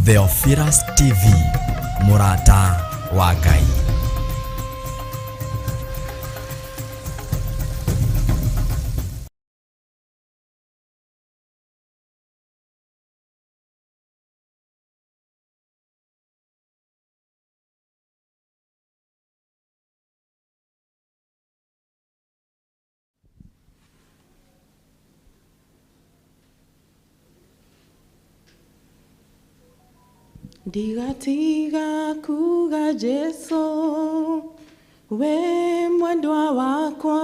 Theophilus TV, mũrata wa Ngai. Ndigatiga kuga Jesu we mwendwa wakwa,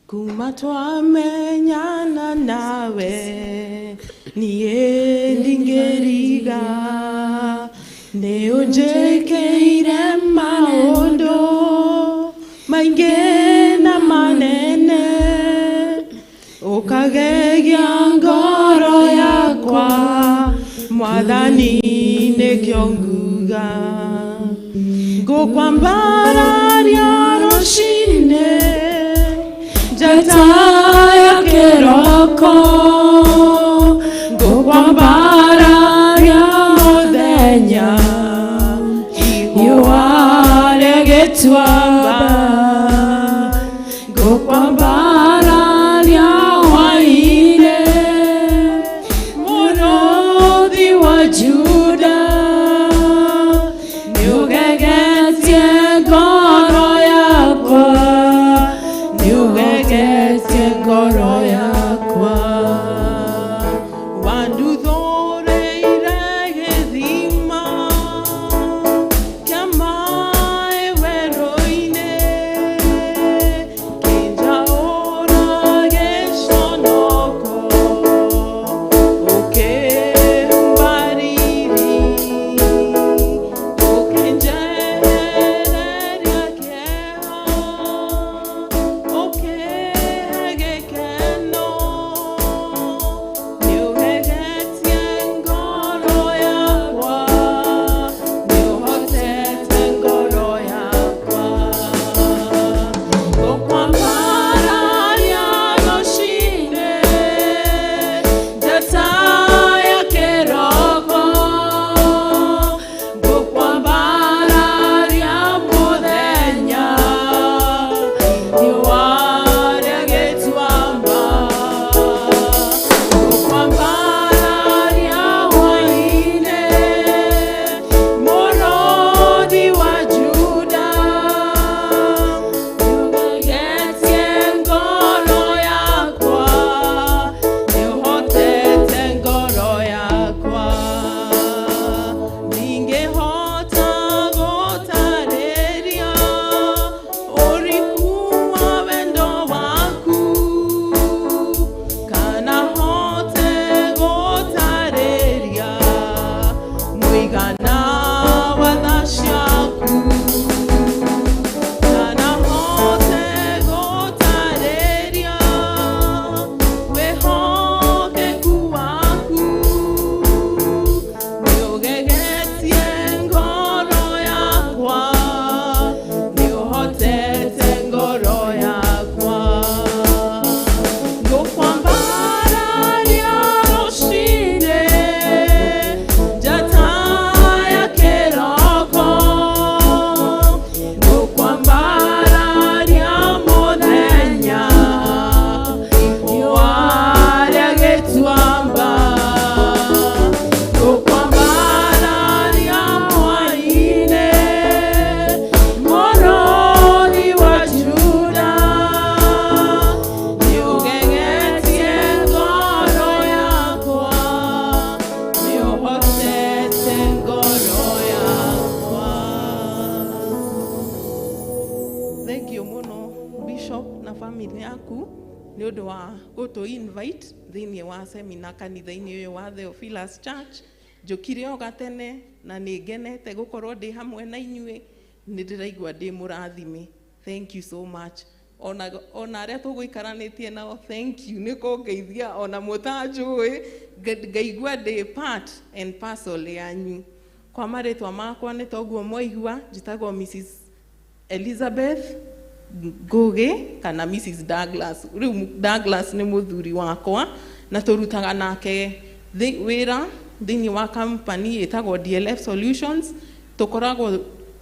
kuma twamenyana nawe niĩ ndingĩriga, nĩ ũnjĩkĩire maũndũ maingĩ na manene, ũkagegia ngoro yakwa, Mwathani nĩkĩo nguga, ngũkwambararia rũcinĩ njata ya kĩroko, ngũkwambararia mũthenya riũa rĩgĩtuamba, ngũkwambararia hwaĩ-inĩ mũrũthi wa Juda, nĩũgegetie ngoro yakwa, nĩũgegetie ngoro yakwa, wanduthũrĩire gĩthima kĩa maĩ werũ-inĩ, kĩnjaũra gĩconoko, ũkĩhumba riri, ũkĩnjehereria kĩeha, ũkĩhe gĩkeno, nĩũgegetie ngoro yakwa, nĩũhotete ngoro yakwa, ngũkwambararia rũcinĩ njata ya kĩroko, ngũkwambararia mũthenya riũa rĩgĩtuamba, ngũkwambararia hwaĩ-inĩ mũrũthi wa Juda, nĩũgegetie ngoro yakwa, nĩũhotete ngoro yakwa, ndingĩhota gũtarĩria ũriku wa wendo waku, kana hote gũtarĩria mũigana wa tha ciaku, kana hote gũtarĩria wĩhokeku waku, nĩũgegetie ngoro yakwa, nĩũhotete ngoro yakwa, ngũkwambararia rũcinĩ njata ya kĩroko, ngũkwambararia mũthenya riũa rĩgĩtuamba, ngũkwambararia hwaĩ-inĩ mũrũthi wa Juda, nĩũgegetie ngoro yakwa, nĩũhotete ngoro yakwa. Thank you mũno Bishop na family yaku nĩ ũndũ wa gũtũ invite thĩinĩ wa seminar kanitha-inĩ ũyũ wa Theophilus Church. Njũkire o gatene na nĩ ngenete gũkorwo ndĩ hamwe na inyuĩ, nĩ ndĩraigua ndĩ mũrathime. Thank you so much. Ona arĩa tũgũikaranĩtie nao, thank you nĩ kũngeithia ona mũtanjũĩ, ngaigua ndĩ part and parcel yanyu. Kwa marĩtwa makwa nĩ toguo mwaigua, njĩtagwo Mrs Elizabeth Ngugi kana Mrs Douglas. Rĩu Douglas nĩ mũthuri wakwa na tũrutaga nake wĩra thĩinĩ wa company ĩtagwo DLF Solutions. Tũkoragwo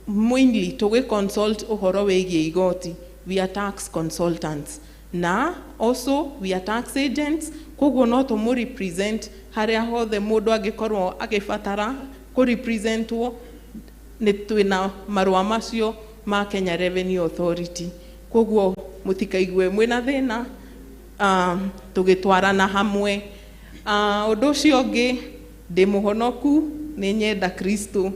mainly tũgĩ consult ũhoro wĩgiĩ igoti. We are tax consultants na also we are tax agents, koguo no tũmũ represent harĩa hothe mũndũ angĩkorwo agĩbatara kũ representwo. Nĩ twĩna marũa macio ma Kenya Revenue Authority, koguo mũtikaigue mwĩna thĩna tũgĩtwarana hamwe. Ũndũ ũcio ũngĩ, ndĩ mũhonoku, nĩ nyenda Kristo.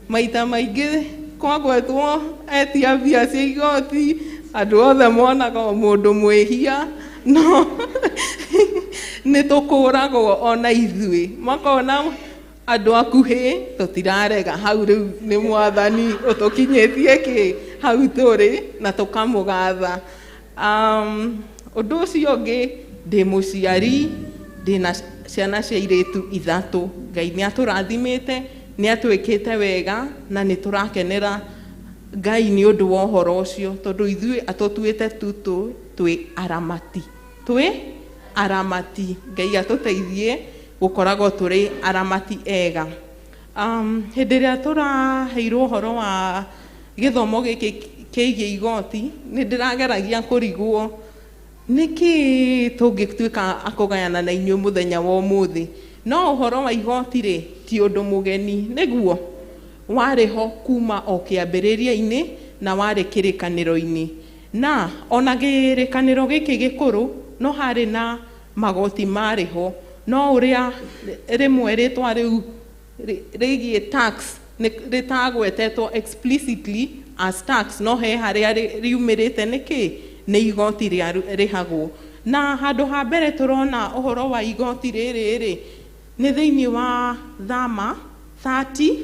Maita maingĩ kwagwetwo etia mbia cia igoti, andũ othe monaga o mũndũ mwĩhia, no nĩ tũkũragwo ona ithuĩ, makona andũ akuhĩ tũtirarega hau. Rĩu nĩ Mwathani ũtũkinyĩtie kĩ hau tũrĩ na tũkamũgatha. Ũndũ ũcio ũngĩ, ndĩ mũciari, ndĩna ciana cia irĩtu ithatũ. Ngai nĩ atũrathimĩte, nĩ atwĩkĩte wega na nĩ tũrakenera Ngai nĩ ũndũ wa ũhoro ũcio, tondũ ithuĩ atũtuĩte tu twĩ aramati, twĩ aramati. Ngai atũteithie gũkoragwo tũrĩ aramati ega. Hĩndĩ ĩrĩa tũraheirwo ũhoro wa gĩthomo gĩkĩ kĩgiĩ igoti, nĩ ndĩrageragia kũrigwo nĩkĩ tũngĩtuĩka akũgayana na inyuĩ mũthenya wa ũmũthĩ. No ũhoro wa igoti rĩ, ti ũndũ mũgeni, nĩguo warĩ ho kuma o kĩambĩrĩria-inĩ na warĩ kĩrĩkanĩro-inĩ, na ona kĩrĩkanĩro gĩkĩ gĩkũrũ no harĩ na magoti marĩ ho, no ũrĩa rĩmwe rĩtwa rĩu rĩgiĩ tax rĩtagwetetwo explicitly as tax, no he harĩa riumĩrĩte nĩkĩ nĩ igoti rĩhagwo. Na handũ ha mbere tũrona ũhoro wa igoti rĩrĩ rĩ, nĩ thĩinĩ wa Thama 30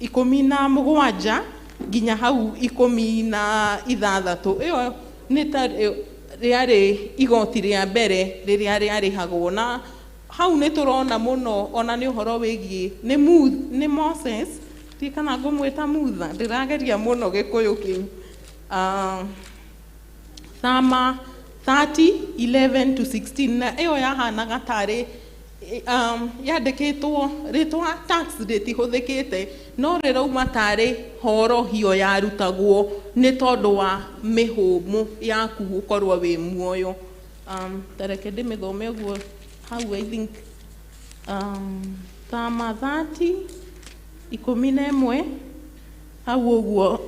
17 nginya hau 16. Ĩyo nĩ ta rĩarĩ igoti rĩa mbere rĩrĩa rĩarĩhagwo, na hau nĩ tũrona mũno ona nĩ ũhoro wĩgiĩ nĩ Moses, ti kana ngũmwĩta Mutha, ndĩrageria mũno Gĩkũyũ kĩu. Thama 30 11 to 16, na ĩyo yahanaga tarĩ yandĩkĩtwo rĩtwa tax rĩtihũthĩkĩte, no rĩrauma tarĩ horohio yarutagwo nĩ tondũ wa mĩhũmũ yaku gũkorwo wĩ muoyo. Tareke ndĩmĩthome ũguo hau, I think Thama 30 11 hau ũguo,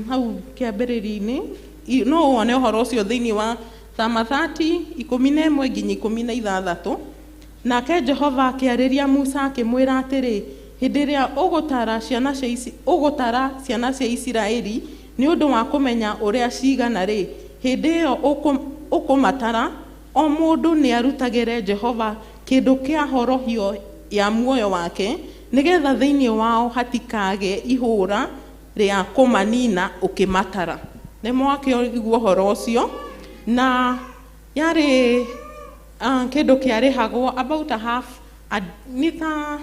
hau kĩambĩrĩria-inĩ no wone ũhoro ũcio thĩinĩ wa Thama 30 11 nginya 16. Nake Jehova akĩarĩria Musa akĩmwĩra atĩrĩ, hĩndĩ ĩrĩa ũgũtara ciana cia Isiraeli nĩ ũndũ wa kũmenya ũrĩa cigana rĩ, hĩndĩ ĩyo ũkũmatara, o mũndũ nĩ arutagĩre Jehova kĩndũ kĩa horohio ya muoyo wake, nĩgetha thĩinĩ wao hatikagĩe ihũra rĩa kũmanina ũkĩmatara. Nĩ mwakĩigua ũhoro ũcio, na yarĩ kĩndũ kĩarĩhagwo about a half nĩ ta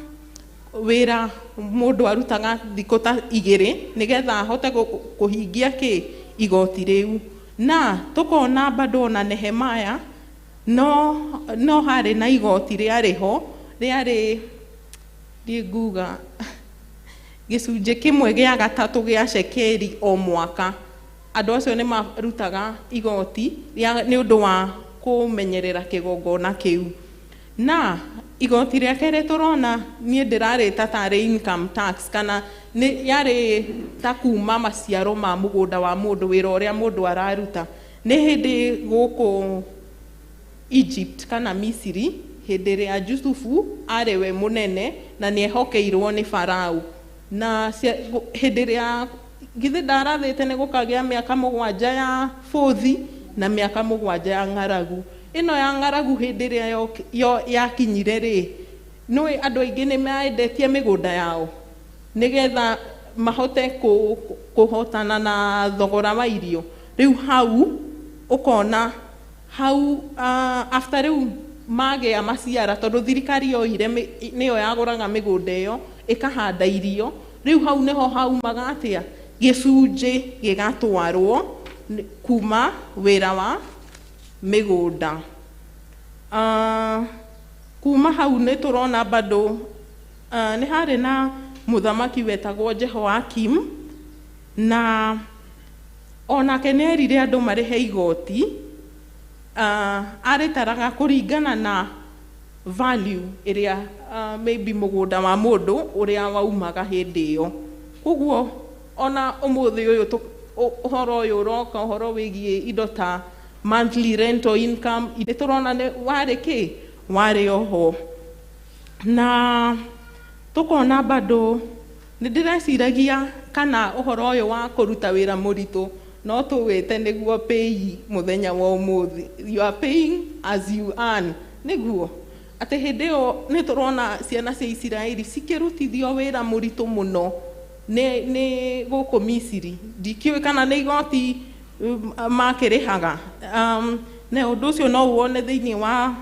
wĩra mũndũ arutaga thikũ ta 2 nĩgetha ahote kũhingia kĩ igoti rĩu. Na tũkona bado ona Nehemaya no harĩ na igoti rĩarĩ ho, rĩarĩ ndinguga gĩcunjĩ kĩmwe gĩa gatatũ gĩa cekeri o mwaka. Andũ acio nĩ marutaga igoti nĩ ũndũ wa kũmenyerera kĩgongona kĩu. Na igoti rĩa kerĩ tũrona, niĩ ndĩrarĩta tarĩ income tax, kana nĩ yarĩ ta kuma maciaro ma mũgũnda wa mũndũ, wĩra ũrĩa mũndũ araruta. Nĩ hĩndĩ gũkũ Egypt kana Misiri, hĩndĩ ĩrĩa Jusufu arĩ we mũnene na nĩ ehokeirwo nĩ Farao, na hĩndĩ ĩrĩa githĩ ndarathĩte nĩ gũkagĩa mĩaka 7 ya bũthi na mĩaka 7 ya ng'aragu. Ĩno ya ng'aragu hĩndĩ ĩrĩa yakinyire rĩ, nĩũĩ andũ aingĩ nĩ mendetie mĩgũnda yao nĩgetha mahote kũhotana na thogora wa irio. Rĩu hau ũkona hau after rĩu magĩa maciara, tondũ thirikari yoire nĩyo yagũraga mĩgũnda ĩyo ĩkahanda irio. Rĩu hau nĩho haumaga atĩa gĩcunjĩ gĩgatwarwo kuma wĩra wa mĩgũnda. Kuma hau nĩ tũrona bado nĩ harĩ na mũthamaki wetagwo Jehoiakim, na onake nĩ erire andũ marĩhe igoti. Arĩtaraga kũringana na value ĩrĩa maybe mũgũnda wa mũndũ ũrĩa waumaga hĩndĩ ĩyo. Koguo ona ũmũthĩ ũyũ ũhoro ũyũ ũroka, ũhoro wĩgiĩ indo ta monthly rental income, nĩ tũrona nĩ warĩ kĩ warĩ oho. Na tũkona bado nĩ ndĩreciragia kana ũhoro ũyũ wa kũruta wĩra mũritũ no tũwĩte nĩguo pay mũthenya wa ũmũthĩ, you are paying as you earn. Nĩguo atĩ hĩndĩ ĩyo nĩ tũrona ciana cia Isiraeli cikĩrutithio wĩra mũritũ mũno nĩ gũkũ Misiri. Ndikĩũĩ kana nĩ igoti makĩrĩhaga. Na ũndũ ũcio no wone thĩinĩ wa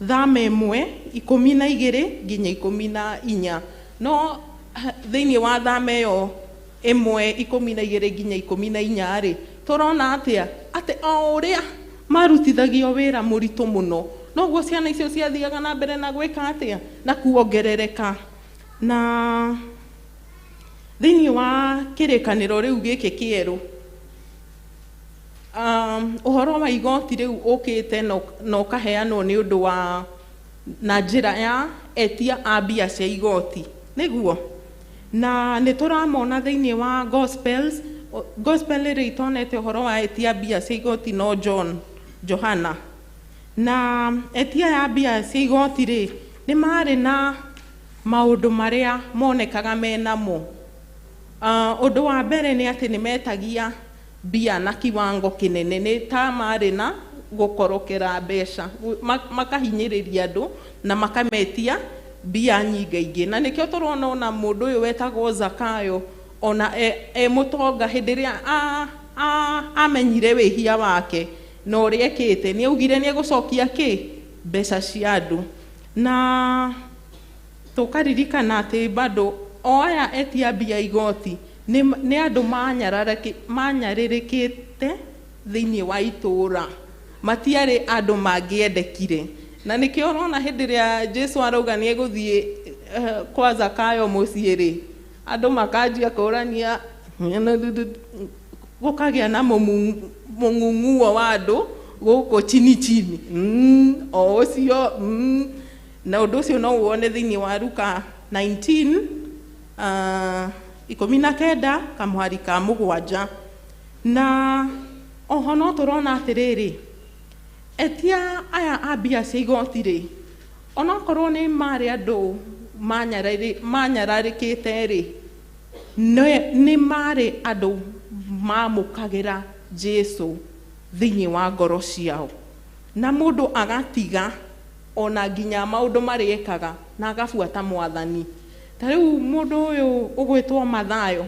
Thama 1 12 nginya 14. No thĩinĩ wa Thama ĩyo 1 12 nginya 14 rĩ, tũrona atĩa? Atĩ o ũrĩa marutithagio wĩra mũritũ mũno, noguo ciana icio ciathiaga na mbere na gwĩka atĩa? Na kuongerereka. Na thĩinĩ wa kĩrĩkanĩro rĩu gĩkĩ kĩerũ, ũhoro wa igoti rĩu ũkĩte na ũkaheanwo nĩ ũndũ wa na njĩra ya etia a mbia cia igoti, nĩguo. Na nĩ tũramona thĩinĩ wa Gospels. Gospel ĩrĩa itonete ũhoro wa etia mbia cia igoti no John, Johana. Na etia ya mbia cia igoti rĩ, nĩ marĩ na maũndũ marĩa monekaga menamo. Ũndũ wa mbere nĩ atĩ nĩ metagia mbia na kiwango kĩnene, nĩ ta marĩ na gũkorokera mbeca, makahinyĩrĩria andũ na makametia mbia nyingaingĩ. Na nĩkĩo tũrona ona mũndũ ũyũ wetagwo Zakayo, ona e mũtonga, hĩndĩ ĩrĩa amenyire wĩhia wake na ũrĩa ekĩte, nĩ augire nĩ egũcokia kĩ mbeca cia andũ. Na tũkaririkana atĩ bado o aya etia mbia igoti nĩ andũ manyarĩrĩkĩte thĩinĩ wa itũũra, matiarĩ andũ mangĩendekire. Na nĩkĩo ũrona hĩndĩ ĩrĩa Jesu arauga nĩ egũthiĩ kwa Zakayo mũciĩ rĩ, andũ makanjia kũrania, gũkagĩa na mũng'ung'uo wa andũ gũkũ chini chini, o ũcio. Na ũndũ ũcio no wone thĩinĩ wa Luka 19 19 kamũhari ka 7. Na oho no tũrona atĩrĩrĩ, etia aya a mbia cia igoti rĩ, onokorwo nĩ marĩ andũ manyararĩkĩte rĩ, nĩ marĩ andũ mamũkagĩra Jesu thĩinĩ wa ngoro ciao, na mũndũ agatiga ona nginya maũndũ marĩa ekaga na agabuata Mwathani. Ta rĩu mũndũ ũyũ ũgwĩtwo Mathayo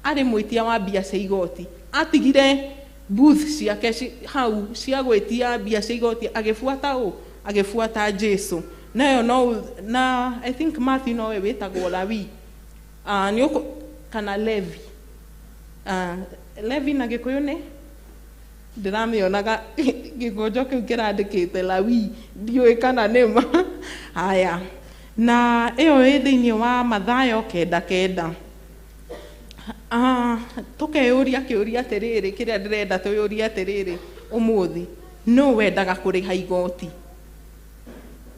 arĩ mwĩtia wa mbia cia igoti, atigire booth ciake hau cia gwĩtia mbia cia igoti, agĩbuata ũ? Agĩbuata Jesu. Nayo no na I think Matthew nowe wĩtagwo Lawi, nĩ kana Levi. Levi na Gĩkũyũ nĩ ndĩramĩonaga gĩkũnjo kĩu kĩrandĩkĩte Lawi, ndiũĩ kana nĩ ma. Haya, na ĩyo ĩ thĩinĩ wa Mathayo 9:9. Tũkeyũria kĩũria atĩrĩrĩ, kĩrĩa ndĩrenda twĩyũrie atĩrĩrĩ ũmũthĩ, nũ wendaga kũrĩha igoti?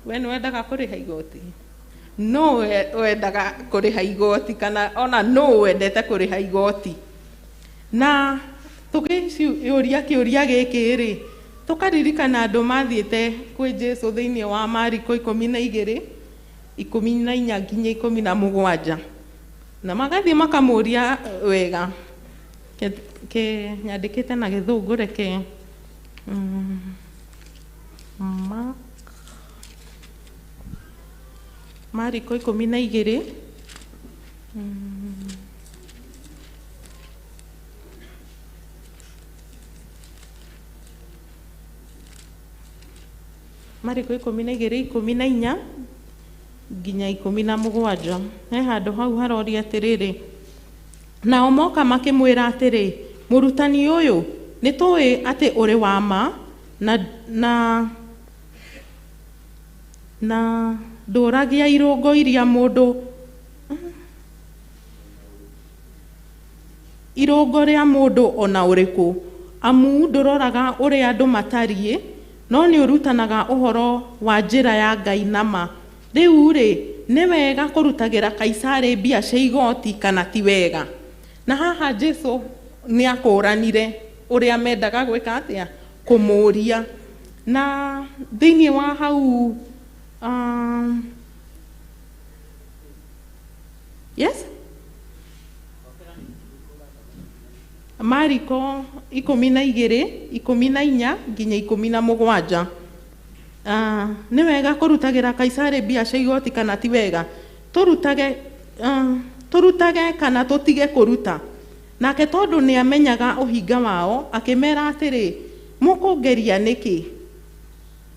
We nĩ wendaga kũrĩha igoti? Nũ wendaga kũrĩha igoti, kana ona nũ wendete kũrĩha igoti? Na tũkĩyũria kĩũria gĩkĩ rĩ, tũkaririkana andũ mathiĩte kwĩ Jesu thĩinĩ wa Mariko 12 14 nginya 17, na magathiĩ makamũria wega. Ke nyandĩkĩte na Gĩthũngũ, reke Mariko 12 Mariko 12 14 nginya 17. He handũ hau haroria atĩrĩrĩ, nao moka makĩmwĩra atĩrĩ, mũrutani ũyũ, nĩ tũĩ atĩ ũrĩ wa ma na Na ndũragia irũngo iria mũndũ irũngo rĩa mũndũ ona ũrĩkũ, amu ndũroraga ũrĩa andũ matariĩ, no nĩ ũrutanaga ũhoro wa njĩra ya Ngai nama. Rĩu rĩ, nĩ wega kũrutagĩra Kaisari mbia cia igoti kana ti wega? Na haha Jesu nĩ akũranire ũrĩa mendaga gwĩka atĩa, kũmũũria. Na thĩinĩ wa hau yes, Mariko 12 14 nginya 17. Nĩ wega kũrutagĩra Kaisari mbia cia igoti kana ti wega? Tũrutage kana tũtige kũruta? Nake tondũ nĩ amenyaga ũhinga wao, akĩmera atĩrĩ, mũkũngeria nĩkĩ?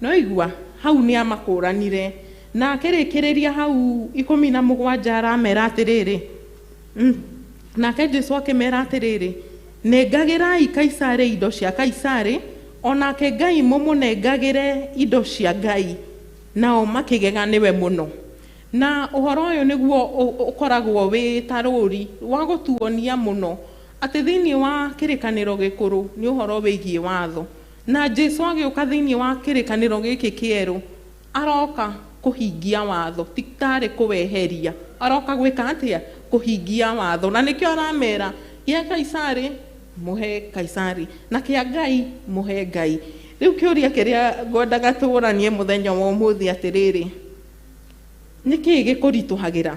No igua hau nĩ amakũranire. Na akĩrĩkĩrĩria hau 17 aramera atĩrĩrĩ, nake Jesu akĩmera atĩrĩrĩ, nengagĩrai Kaisari indo cia Kaisari, onake Ngai mũmũnengagĩre indo cia Ngai. Nao makĩgega nĩwe mũno. Na ũhoro ũyũ nĩguo ũkoragwo wĩ ta rũri wa gũtuonia mũno atĩ thĩinĩ wa kĩrĩkanĩro gĩkũrũ nĩ ũhoro wĩgiĩ watho. Na Jesu agĩũka thĩinĩ wa kĩrĩkanĩro gĩkĩ kĩerũ, aroka kũhingia watho, ti tarĩ kũweheria. Aroka gwĩka atĩa? Kũhingia watho. Na nĩkĩo aramera, gĩa Kaisari mũhe Kaisari, na kĩa Ngai mũhe Ngai. Rĩu kĩũria kĩrĩa ngwendaga tũranie mũthenya wa ũmũthĩ atĩrĩrĩ, nĩ kĩĩ gĩkũritũhagĩra?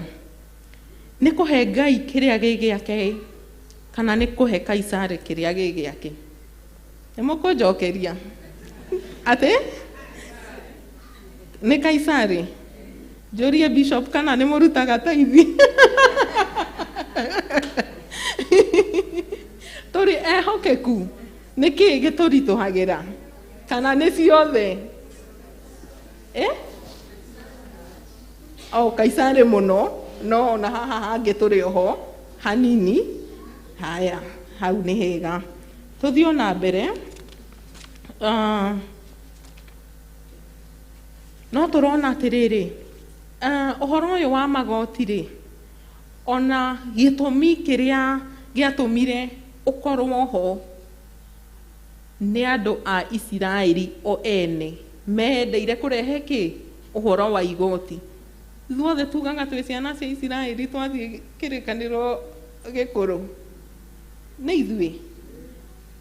Nĩ kũhe Ngai kĩrĩa gĩ gĩake kana nĩ kũhe Kaisari kĩrĩa gĩ gĩake? Nĩ mũkũnjokeria atĩ nĩ Kaisari? Njũrie bishop kana nĩ mũrutaga taithi? Tũrĩ ehokeku? Nĩ kĩĩ gĩtũritũhagĩra? Kana nĩ ciothe? O Kaisari mũno, no ona haha hangĩ tũrĩ oho hanini. Haya, hau nĩ hega. Tũthiĩ ona mbere. No tũrona atĩrĩrĩ, ũhoro ũyũ wa magoti rĩ, ona gĩtũmi kĩrĩa gĩatũmire ũkorwo ho nĩ andũ a Isiraeli o ene mendeire kũrehe kĩ? Ũhoro wa igoti. Ithuothe tugaga twĩ ciana cia Isiraeli twathiĩ kĩrĩkanĩro gĩkũrũ. Nĩ ithuĩ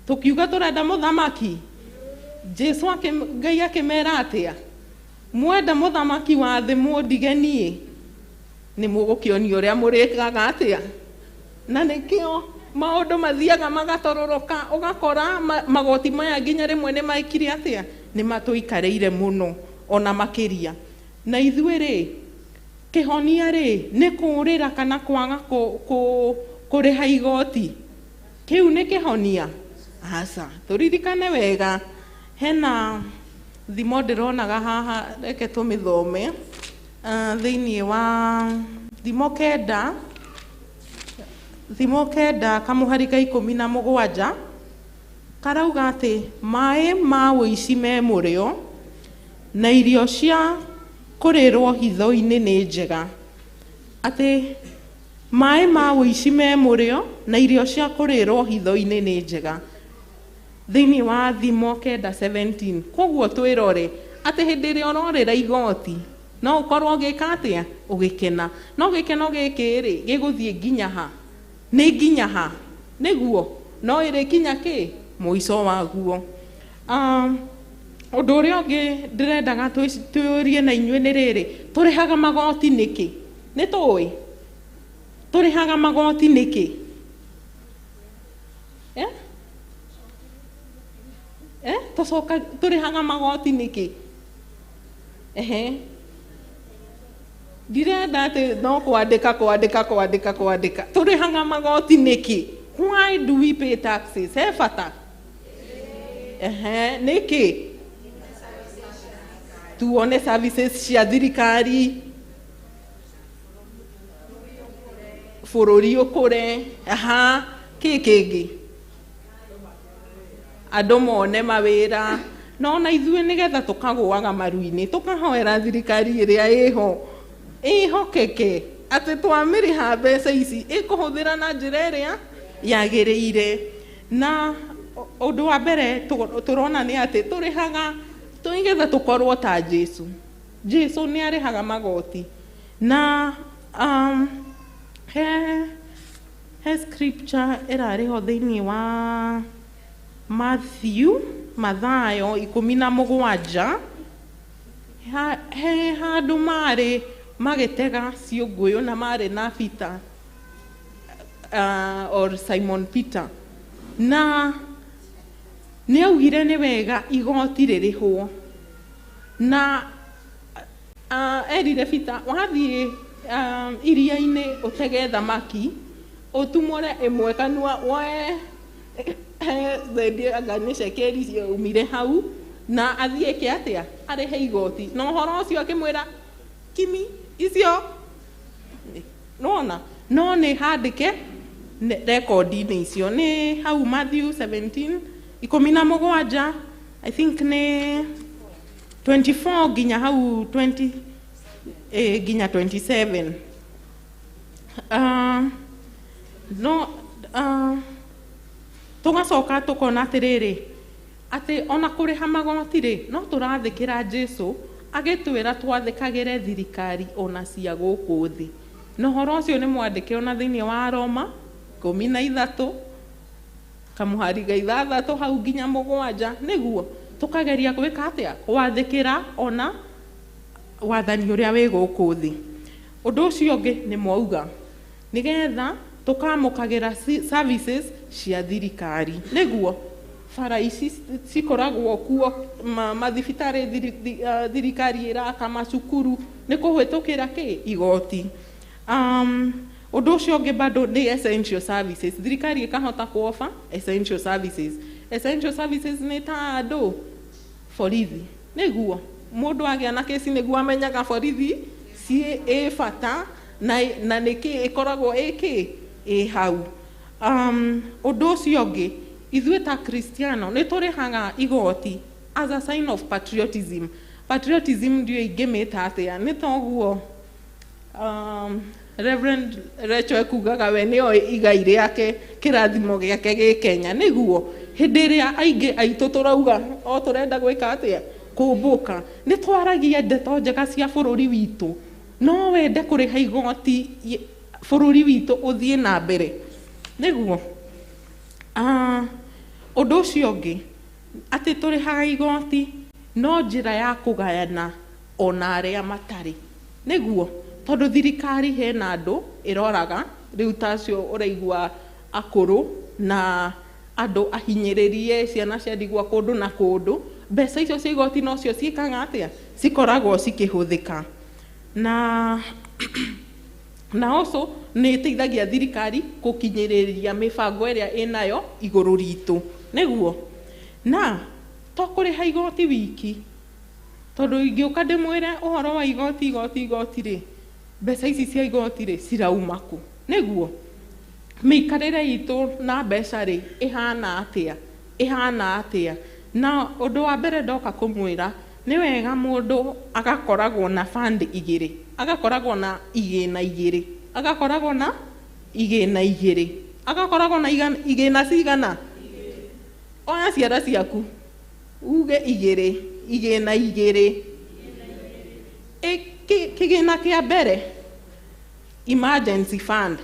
tũkiuga tũrenda mũthamaki. Jesu Ngai akĩmera atĩa? Mwenda mũthamaki wa thĩ mũndige niĩ, nĩ mũgũkĩonio ũrĩa mũrĩkaga atĩa. Na nĩkĩo maũndũ mathiaga magatororoka, ũgakora magoti maya nginya rĩmwe nĩ maikire atĩa? Nĩ matũikarĩire mũno ona makĩria. Na ithuĩ rĩ, kĩhonia rĩ, nĩ kũũrĩra kana kwaga kũrĩha igoti? Kĩu nĩ kĩhonia? Aca, tũririkane wega. Hena thimo ndĩronaga haha, reke tũmĩthome. Thĩinĩ wa thimo 9, thimo 9 kamũhari ka 17 karauga atĩ maĩ ma ũici me mũrĩo na irio cia kũrĩrwo hitho-inĩ nĩ njega. Atĩ maĩ ma ũici me mũrĩo na irio cia kũrĩrwo hitho-inĩ nĩ njega. Thĩinĩ wa thimo 9:17. Koguo twĩrore atĩ hĩndĩ ĩrĩa ũrorĩra igoti no ũkorwo ũgĩka atĩa? Ũgĩkena. No gĩkeno gĩkĩ rĩ, gĩgũthiĩ nginya ha? Nĩ nginya ha? Nĩguo no ĩrĩkinya kĩ? Mũico waguo. Ũndũ ũrĩa ũngĩ ndĩrendaga twĩũrie na inyuĩ nĩ rĩrĩ, tũrĩhaga magoti nĩkĩ? Nĩ tũĩ? Tũrĩhaga magoti nĩkĩ? Tũcoka tũrĩhaga magoti nĩkĩ? Ndirenda atĩ no kwandĩka, kwandĩka, kwandĩka, kwandĩka. Tũrĩhaga magoti nĩkĩ? Why do we pay taxes? He bata? Nĩkĩ? Tuone services cia thirikari, bũrũri ũkũre. Aha, kĩ kĩngĩ? Andũ mone mawĩra. No ona ithuĩ nĩgetha tũkagũaga maru-inĩ, tũkahoera thirikari ĩrĩa ĩho ĩhokeke atĩ twamĩrĩha mbeca ici ĩkũhũthĩra na njĩra ĩrĩa yagĩrĩire. Na ũndũ wa mbere tũrona nĩ atĩ tũrĩhaga nĩgetha tũkorwo ta Jesu. Jesu nĩ arĩhaga magoti. Na he scripture ĩrarĩho thĩinĩ wa Matthew, Mathayo 17, he handũ marĩ magĩtega ciũngũyũ na marĩ na Peter, or Simon Peter, na nĩ augire nĩ wega igoti rĩrĩhwo. Na erire Peter, wathiĩ iria-inĩ ũtege thamaki, ũtumũre ĩmwe kanua woe thendie anga nĩ cekeri ciaumire hau, na athiĩ eke atĩa, arĩhe igoti. Na ũhoro ũcio akĩmwĩra kimi icio nona no nĩ handĩke rekondi-inĩ icio. Nĩ hau Matthew 17 17, I think nĩ 24 nginya hau 20 nginya 27. No tũgacoka tũkona atĩrĩrĩ, atĩ ona kũrĩha magoti rĩ, no tũrathĩkĩra Jesu agĩtwĩra twathĩkagĩre thirikari ona cia gũkũ thĩ. Na ũhoro ũcio nĩ mwandĩke ona thĩinĩ wa Roma 13 kamũhari ga 6 hau nginya 7, nĩguo tũkageria gwĩka atĩa, gwathĩkĩra ona wathani ũrĩa wĩ gũkũ thĩ. Ũndũ ũcio ũngĩ nĩ mwauga nĩgetha tũkamũkagĩra services cia thirikari, nĩguo bara ici cikoragwo kuo, mathibitarĩ thirikari ĩraka, macukuru nĩ kũhĩtũkĩra kĩ igoti. Ũndũ ũcio ũngĩ bado nĩ essential services, thirikari ĩkahota kuofa essential services. Essential services nĩ ta andũ borithi, nĩguo mũndũ agĩa na kesi nĩguo amenyaga borithi ciĩ ĩ bata na nĩkĩ ĩkoragwo ĩkĩ ĩ hau. Ũndũ ũcio ũngĩ, ithuĩ ta Kristiano nĩ tũrĩhaga igoti as a sign of patriotism. Patriotism ndio ingĩmĩta atĩa, nĩ toguo Reverend Rachel ekugaga we nĩoĩ igai rĩake, kĩrathimo gĩake gĩ Kenya, nĩguo hĩndĩ ĩrĩa aingĩ aitũ tũrauga o tũrenda gwĩka atĩa, kũmbũka, nĩ twaragia ndeto njega cia bũrũri witũ. No wende kũrĩha igoti bũrũri witũ ũthiĩ na mbere, nĩguo. Ũndũ ũcio ũngĩ atĩ tũrĩhaga igoti no njĩra ya kũgayana ona arĩa matarĩ, nĩguo tondũ thirikari hena andũ ĩroraga rĩu ta acio ũraigua akũrũ na andũ ahinyĩrĩrie, ciana cia ndigwa kũndũ na kũndũ, mbeca icio cia igoti nocio ciĩkaga atĩa, cikoragwo cikĩhũthĩka. Na also nĩ ĩteithagia thirikari gũkinyĩrĩria mĩbango ĩrĩa ĩnayo igũrũ ritũ, nĩguo. Na to kũrĩha igoti wiki, tondũ ingĩũka ndĩmwĩre ũhoro wa igoti igoti igoti rĩ, mbeca ici cia igoti rĩ cirauma kũ, nĩguo. Mĩikarĩre itũ na mbeca rĩ ĩhana atĩa, ĩhana atĩa. Na ũndũ wa mbere ndoka kũmwĩra nĩ wega mũndũ agakoragwo na fund igĩrĩ, agakoragwo na igĩna igĩrĩ, agakoragwo na igĩna igĩrĩ, agakoragwo na igĩna cigana. Oya ciara ciaku uge igĩrĩ, igĩna igĩrĩ. Kĩgĩna kĩa mbere emergency fund,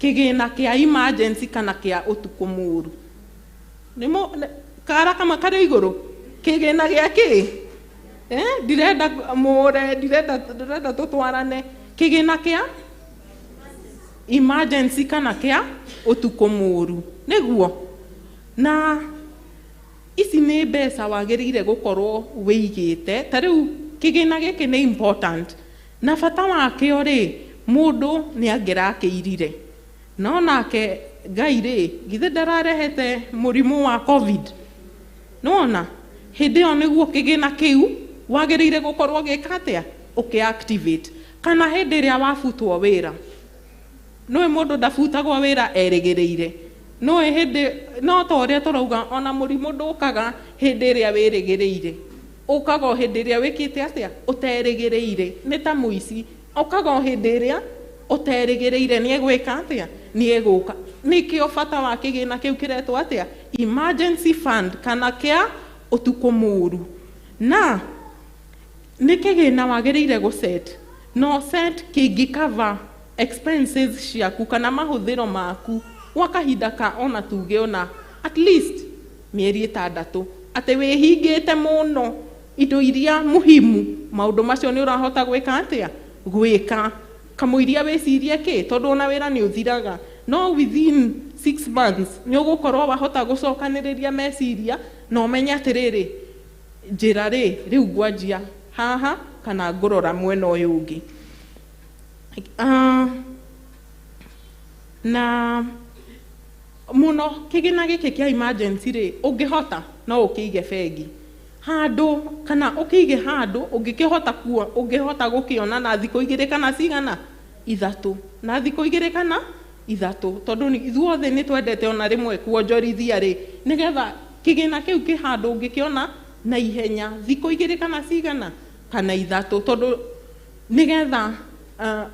kĩgĩna kĩa emergency kana kĩa ũtukũ mũũru, nĩ kara kama karĩ igũrũ, kĩgĩna gĩa kĩ, ndirenda mũre, ndirenda tũtwarane, kĩgĩna kĩa emergency kana kĩa ũtukũ mũũru, nĩguo. Na ici nĩ mbeca wagĩrĩire gũkorwo wĩigĩte. Ta rĩu kĩgĩna gĩkĩ nĩ important, na bata wakĩo rĩ, mũndũ nĩ angĩrakĩirire, no nake Ngai rĩ, githĩ ndararehete mũrimũ wa COVID, nĩwona hĩndĩ ĩyo nĩguo kĩgĩna kĩu wagĩrĩire gũkorwo gĩka atĩa, ũkĩ-activate. Kana hĩndĩ ĩrĩa wabutwo wĩra, nĩũĩ mũndũ ndabutagwo wĩra erĩgĩrĩire, No hĩndĩ no ta ũrĩa tũrauga ona mũrimũ ndũkaga hĩndĩ ĩrĩa wĩrĩgĩrĩire, ũkaga o hĩndĩ ĩrĩa wĩkĩte atĩa, ũterĩgĩrĩire. Nĩ ta mũici, ũkaga o hĩndĩ ĩrĩa ũterĩgĩrĩire nĩ egwĩka atĩa, nĩ egũka. Nĩkĩo bata wa kĩgĩna kĩu kĩretwo atĩa, emergency fund kana kĩa ũtukũ mũru. Na nĩ kĩgĩna wagĩrĩire gũ set, no set kĩngĩ cover expenses ciaku kana mahũthĩro maku gwa kahinda ka ona tuge ona at least mĩeri 6, atĩ wĩhingĩte mũno indo iria muhimu, maũndũ macio nĩ ũrahota gwĩka atĩa, gwĩka kamũiria wĩcirie kĩ, tondũ ona wĩra nĩ ũthiraga, no within 6 months nĩ ũgũkorwo wahota gũcokanĩrĩria meciria na ũmenye atĩrĩrĩ, njĩra rĩ rĩu ngwanjia haha kana ngũrora mwena ũyũ ũngĩ. Na mũno kĩgĩna gĩkĩ kĩa emergency rĩ, ũngĩhota no ũkĩige bengi handũ, kana ũkĩige handũ ũngĩkĩhota kuo, ũngĩhota gũkĩona na thikũ 2 kana cigana 3, na thikũ 2 kana 3, tondũ ithuothe nĩ twendete ona rĩmwe kuonjorithia rĩ, nĩgetha kĩgĩna kĩu kĩ handũ ũngĩkĩona na ihenya thikũ 2 kana cigana kana 3, tondũ nĩgetha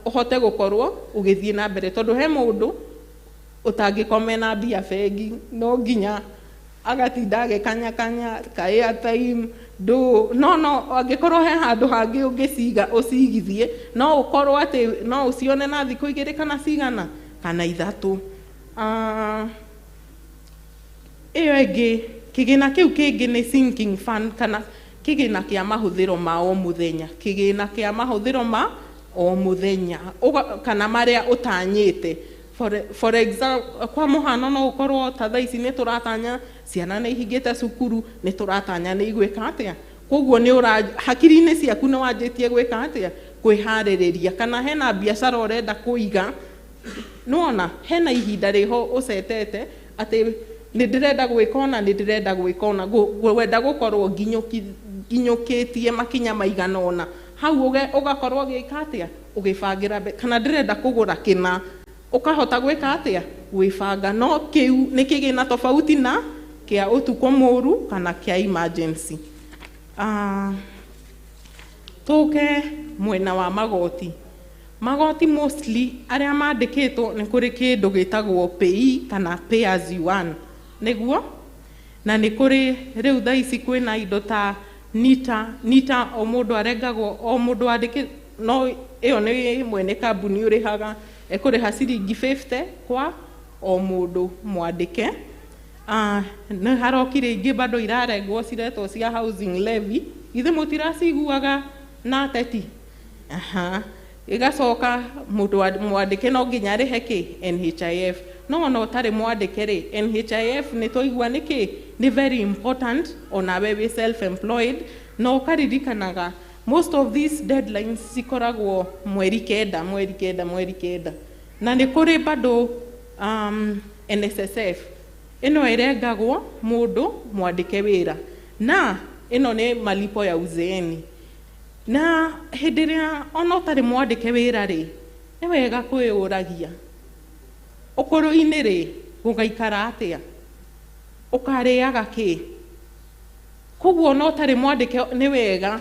ũhote gũkorwo ũgĩthiĩ na mbere. Tondũ he mũndũ ũtangĩkome na mbia bengi, no nginya agatinda agĩkanyakanya ka airtime ndũ, no angĩkorwo he handũ hangĩ ũngĩciga ũcigithie, no ũkorwo atĩ no ũcione na thikũ 2 kana cigana kana 3. Ĩyo ĩngĩ, kĩgĩna kĩu kĩngĩ nĩ sinking fund kana kĩgĩna kĩa mahũthĩro ma o mũthenya, kĩgĩna kĩa mahũthĩro ma o mũthenya kana marĩa ũtanyĩte. For example, kwa mũhano no ũkorwo ta thaa ici nĩ tũratanya ciana nĩ ihingĩte cukuru, nĩ tũratanya nĩ igwĩka atĩa, koguo nĩ ũra hakiri-inĩ ciaku nĩ wanjĩtie gwĩka atĩa, kwĩharĩrĩria. Kana hena biacara ũrenda kũiga, nĩwona hena ihinda rĩho ũcetete atĩ nĩ ndĩrenda gwĩka ũna, nĩ ndĩrenda gwĩka ũna, wenda gũkorwo nginyũkĩtie makinya maigana ũna, hau ũgakorwo ũgĩka atĩa, ũgĩbangĩra kana ndĩrenda kũgũra kĩna, ũkahota gwĩka atĩa, gwĩbanga. No kĩu nĩ kĩgĩna tofauti na kĩa ũtukũ mũru kana kĩa emergency. Tũke mwena wa magoti. Magoti mostly arĩa mandĩkĩtwo nĩ kũrĩ kĩndũ gĩtagwo PAYE kana pay as you earn, nĩguo? Na nĩ kũrĩ rĩu thaa ici kwĩna indo ta NITA. NITA o mũndũ arengagwo, o mũndũ andĩkĩ, no ĩyo nĩ mwene kambuni ũrĩhaga, ekũrĩha ciringi 50 kwa o mũndũ mwandĩke. Nĩ harokire ingĩ bado irarengwo ciretwo cia housing levy, ithe mũtiraciguaga na ateti. Aha. Ĩgacoka mũndũ mwandĩke no nginya arĩhe kĩ, NHIF. No ona ũtarĩ mwandĩke rĩ, NHIF nĩ twaigua nĩkĩ nĩ very important onawe wĩ self employed, na ũkaririkanaga most of these deadlines cikoragwo mweri 9, mweri 9, mweri 9. Na nĩ kũrĩ bado NSSF ĩno ĩrengagwo mũndũ mwandĩke wĩra, na ĩno nĩ malipo ya uzeeni. Na hĩndĩ ĩrĩa ona ũtarĩ mwandĩke wĩra rĩ, nĩ wega kwĩyũragia ũkũrũ-inĩ rĩ gũgaikara atĩa, ũkarĩaga kĩ. Koguo ona ũtarĩ mwandĩke nĩ wega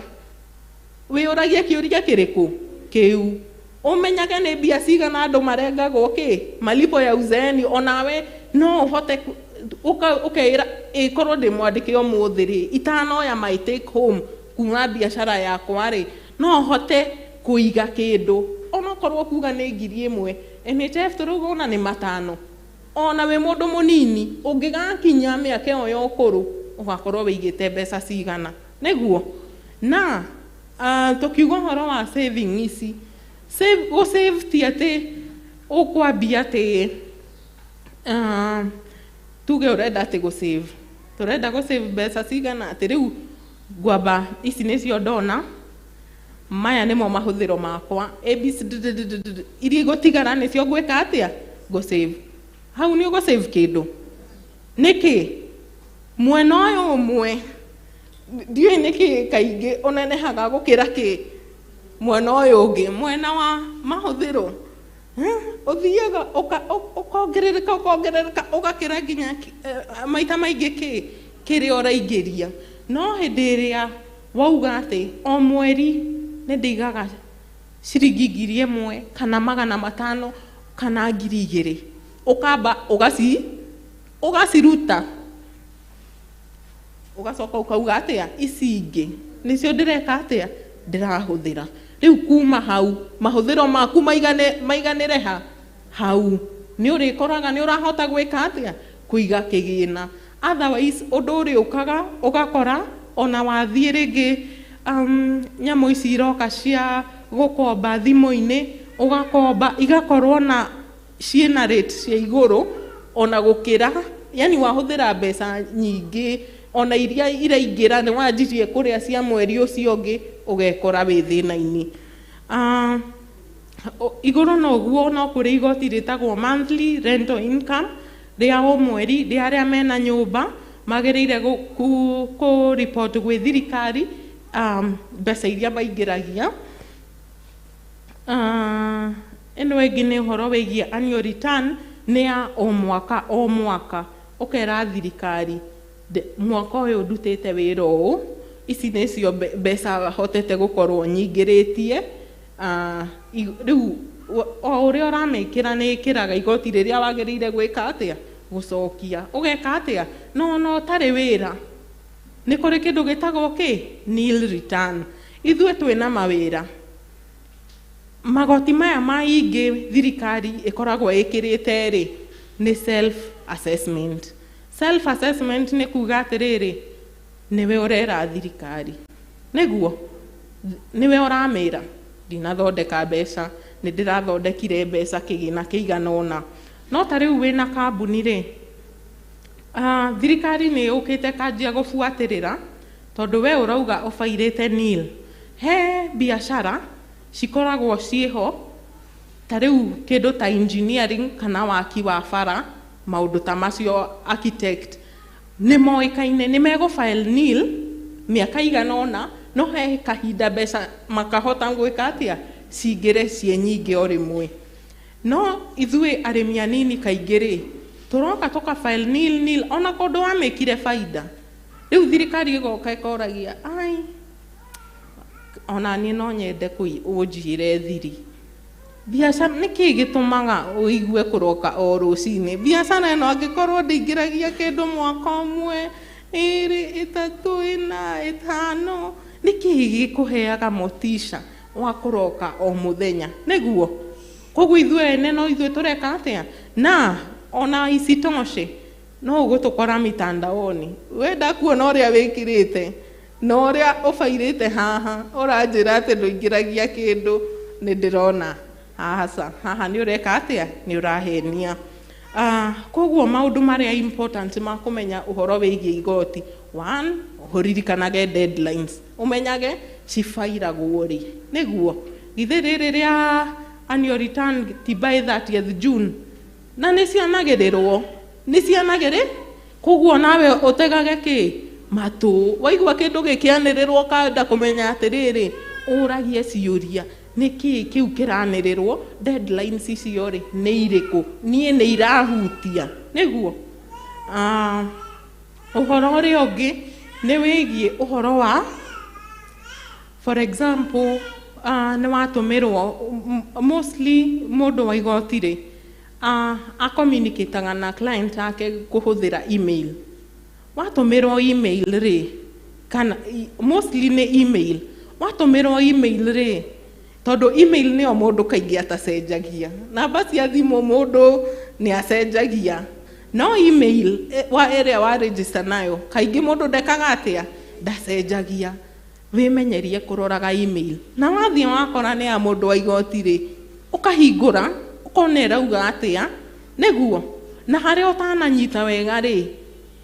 wĩyũragie kĩũria kĩrĩkũ kĩu, ũmenyage nĩ mbia cigana andũ marengagwo kĩ, malipo ya uzeeni. Onawe no ũhote ũkeĩra ĩkorwo ndĩ mwandĩke ũmũthĩ rĩ, itanoya my take home kuma biacara yakwa rĩ, no hote kũiga kĩndũ onokorwo kuga nĩ 1000, NHIF tũrauga ona nĩ 500. Ona wĩ mũndũ mũnini ũngĩgakinya mĩaka ĩyo ya ũkũrũ ũgakorwo wĩigĩte mbeca cigana, nĩguo? Na tũkiuga ũhoro wa saving ici, gũ save ti atĩ ũkwambia atĩ tuge ũrenda atĩ gũ save, tũrenda gũ save mbeca cigana, atĩ rĩu ngwamba ici nĩcio ndona, maya nĩmo mahũthĩro makwa, A B C D D D D D, iria igũtigara nĩcio ngwĩka atĩa, ngũ save. Hau nĩ ũgũ save kĩndũ nĩkĩ? Mwena ũyũ ũmwe ndiũĩ nĩkĩ kaingĩ ũnenehaga gũkĩra kĩ mwena ũyũ ũngĩ, mwena wa mahũthĩro. Ũthiaga ũkongerereka ũkongerereka ũgakĩra nginya maita maingĩ kĩrĩa ũraingĩria. No hĩndĩ ĩrĩa wauga atĩ o mweri nĩ ndĩigaga ciringi 1,000 kana 500 kana 2,000, ũkamba ũgaciruta, ũgacoka ũkauga atĩa, ici ingĩ nĩcio ndĩreka atĩa, ndĩrahũthĩra. Rĩu kuma hau mahũthĩro maku maiganĩre ha hau, nĩ ũrĩkoraga nĩ ũrahota gwĩka atĩa, kũiga kĩgĩna. Otherwise ũndũ ũrĩũkaga ũgakora ona wathiĩ rĩngĩ nyamũ ici iroka cia gũkomba thimũ-inĩ, ũgakomba igakorwo na ciĩna rate cia igũrũ ona gũkĩra, yani wahũthĩra mbeca nyingĩ ona iria iraingĩra nĩ wanjirie kũrĩa cia mweri ũcio ũngĩ, ũgekora wĩ thĩna-inĩ. Igũrũ na ũguo no kũrĩ igoti rĩtagwo monthly rental income rĩa o mweri rĩa arĩa mena nyũmba magĩrĩire kũ report gwĩ thirikari mbeca iria maingĩragia. Ĩno ĩngĩ nĩ ũhoro wĩgiĩ annual return, nĩ ya o mwaka o mwaka, ũkera thirikari mwaka ũyũ ndutĩte wĩra ũũ, ici nĩcio mbeca hotete gũkorwo nyingĩrĩtie. Rĩu o ũrĩa ũramĩkĩra nĩ ĩkĩraga igoti rĩrĩa wagĩrĩire gwĩka atĩa, gũcokia. Ũgeka atĩa, no ona ũtarĩ wĩra nĩ kũrĩ kĩndũ gĩtagwo kĩ, nil return. Ithuĩ twĩna mawĩra, magoti maya maingĩ thirikari ĩkoragwo ĩkĩrĩte rĩ, nĩ self assessment. Self assessment nĩ kuga atĩrĩrĩ, nĩwe ũrera thirikari, nĩguo nĩwe ũramĩra ndinathondeka mbeca, nĩ ndĩrathondekire mbeca kĩgĩna kĩigana ũna. No ta rĩu wĩna kambuni rĩ, thirikari nĩ yũkĩte ĩkanjia gũbuatĩrĩra, tondũ we ũrauga ũbairĩte nil. He biacara cikoragwo ciĩho, ta rĩu kĩndũ ta engineering kana waki wa bara, maũndũ ta macio, architect nĩ moĩkaine nĩ megũ file nil mĩaka igana ũna, no he kahinda mbeca makahota gwĩka atĩa, cingĩre ciĩ nyingĩ o rĩmwe. No ithuĩ arĩmi anini kaingĩ rĩ, tũroka tũka file nil nil ona kũndũ wamĩkire baida. Rĩu thirikari ĩgoka ĩkoragia, ai ona niĩ no nyende ũnjigĩre thiri. Biacara nĩkĩ gĩtũmaga ũigue kũroka o rũcinĩ? Biacara ĩno angĩkorwo ndĩingĩragia kĩndũ mwaka ũmwe, 2, 3, 4, 5, nĩkĩ gĩkũheaga motisha wa kũroka o mũthenya? Nĩguo koguo ithuĩ ene no ithuĩ tũreka atĩa? Na ona isitoshe no ũgũtũkora mitandaoni, wenda kuona ũrĩa wĩkĩrĩte na ũrĩa ũbairĩte haha, ũranjĩra atĩ ndũingĩragia kĩndũ, nĩ ndĩrona haha, haha nĩ ũreka atĩa, nĩ ũrahenia. Koguo maũndũ marĩa important ma kũmenya ũhoro wĩgiĩ igoti, one, ũririkanage deadlines, ũmenyage cibairagwo rĩ, nĩguo githĩ rĩrĩ rĩa annual return ti by 30th June, na nĩ cianagĩrĩrwo, nĩ cianagĩrĩ, koguo nawe ũtegage kĩ matũ, waigua kĩndũ gĩkĩanĩrĩrwo ũkenda kũmenya atĩrĩrĩ, ũragie ciũria, nĩkĩ kĩu kĩranĩrĩrwo, deadlines icio rĩ nĩ irĩkũ, niĩ nĩ irahutia, nĩguo. Ũhoro ũrĩa ũngĩ nĩ wĩgiĩ ũhoro wa, for example, nĩ watũmĩrwo, mostly mũndũ wa igoti rĩ, acommunicataga na client ake kũhũthĩra email. Watũmĩrwo email rĩ, kana mostly nĩ email, watũmĩrwo email rĩ, tondũ email nĩyo mũndũ kaingĩ atacenjagia, namba cia thimũ mũndũ nĩ acenjagia, no email wa ĩrĩa wa register nayo kaingĩ mũndũ ndekaga atĩa, ndacenjagia. Wĩmenyerie kũroraga email, na wathiĩ wakora nĩ ya mũndũ wa igoti rĩ, ũkahingũra ũkona ĩrauga atĩa, nĩguo. Na harĩa ũtananyita wega rĩ,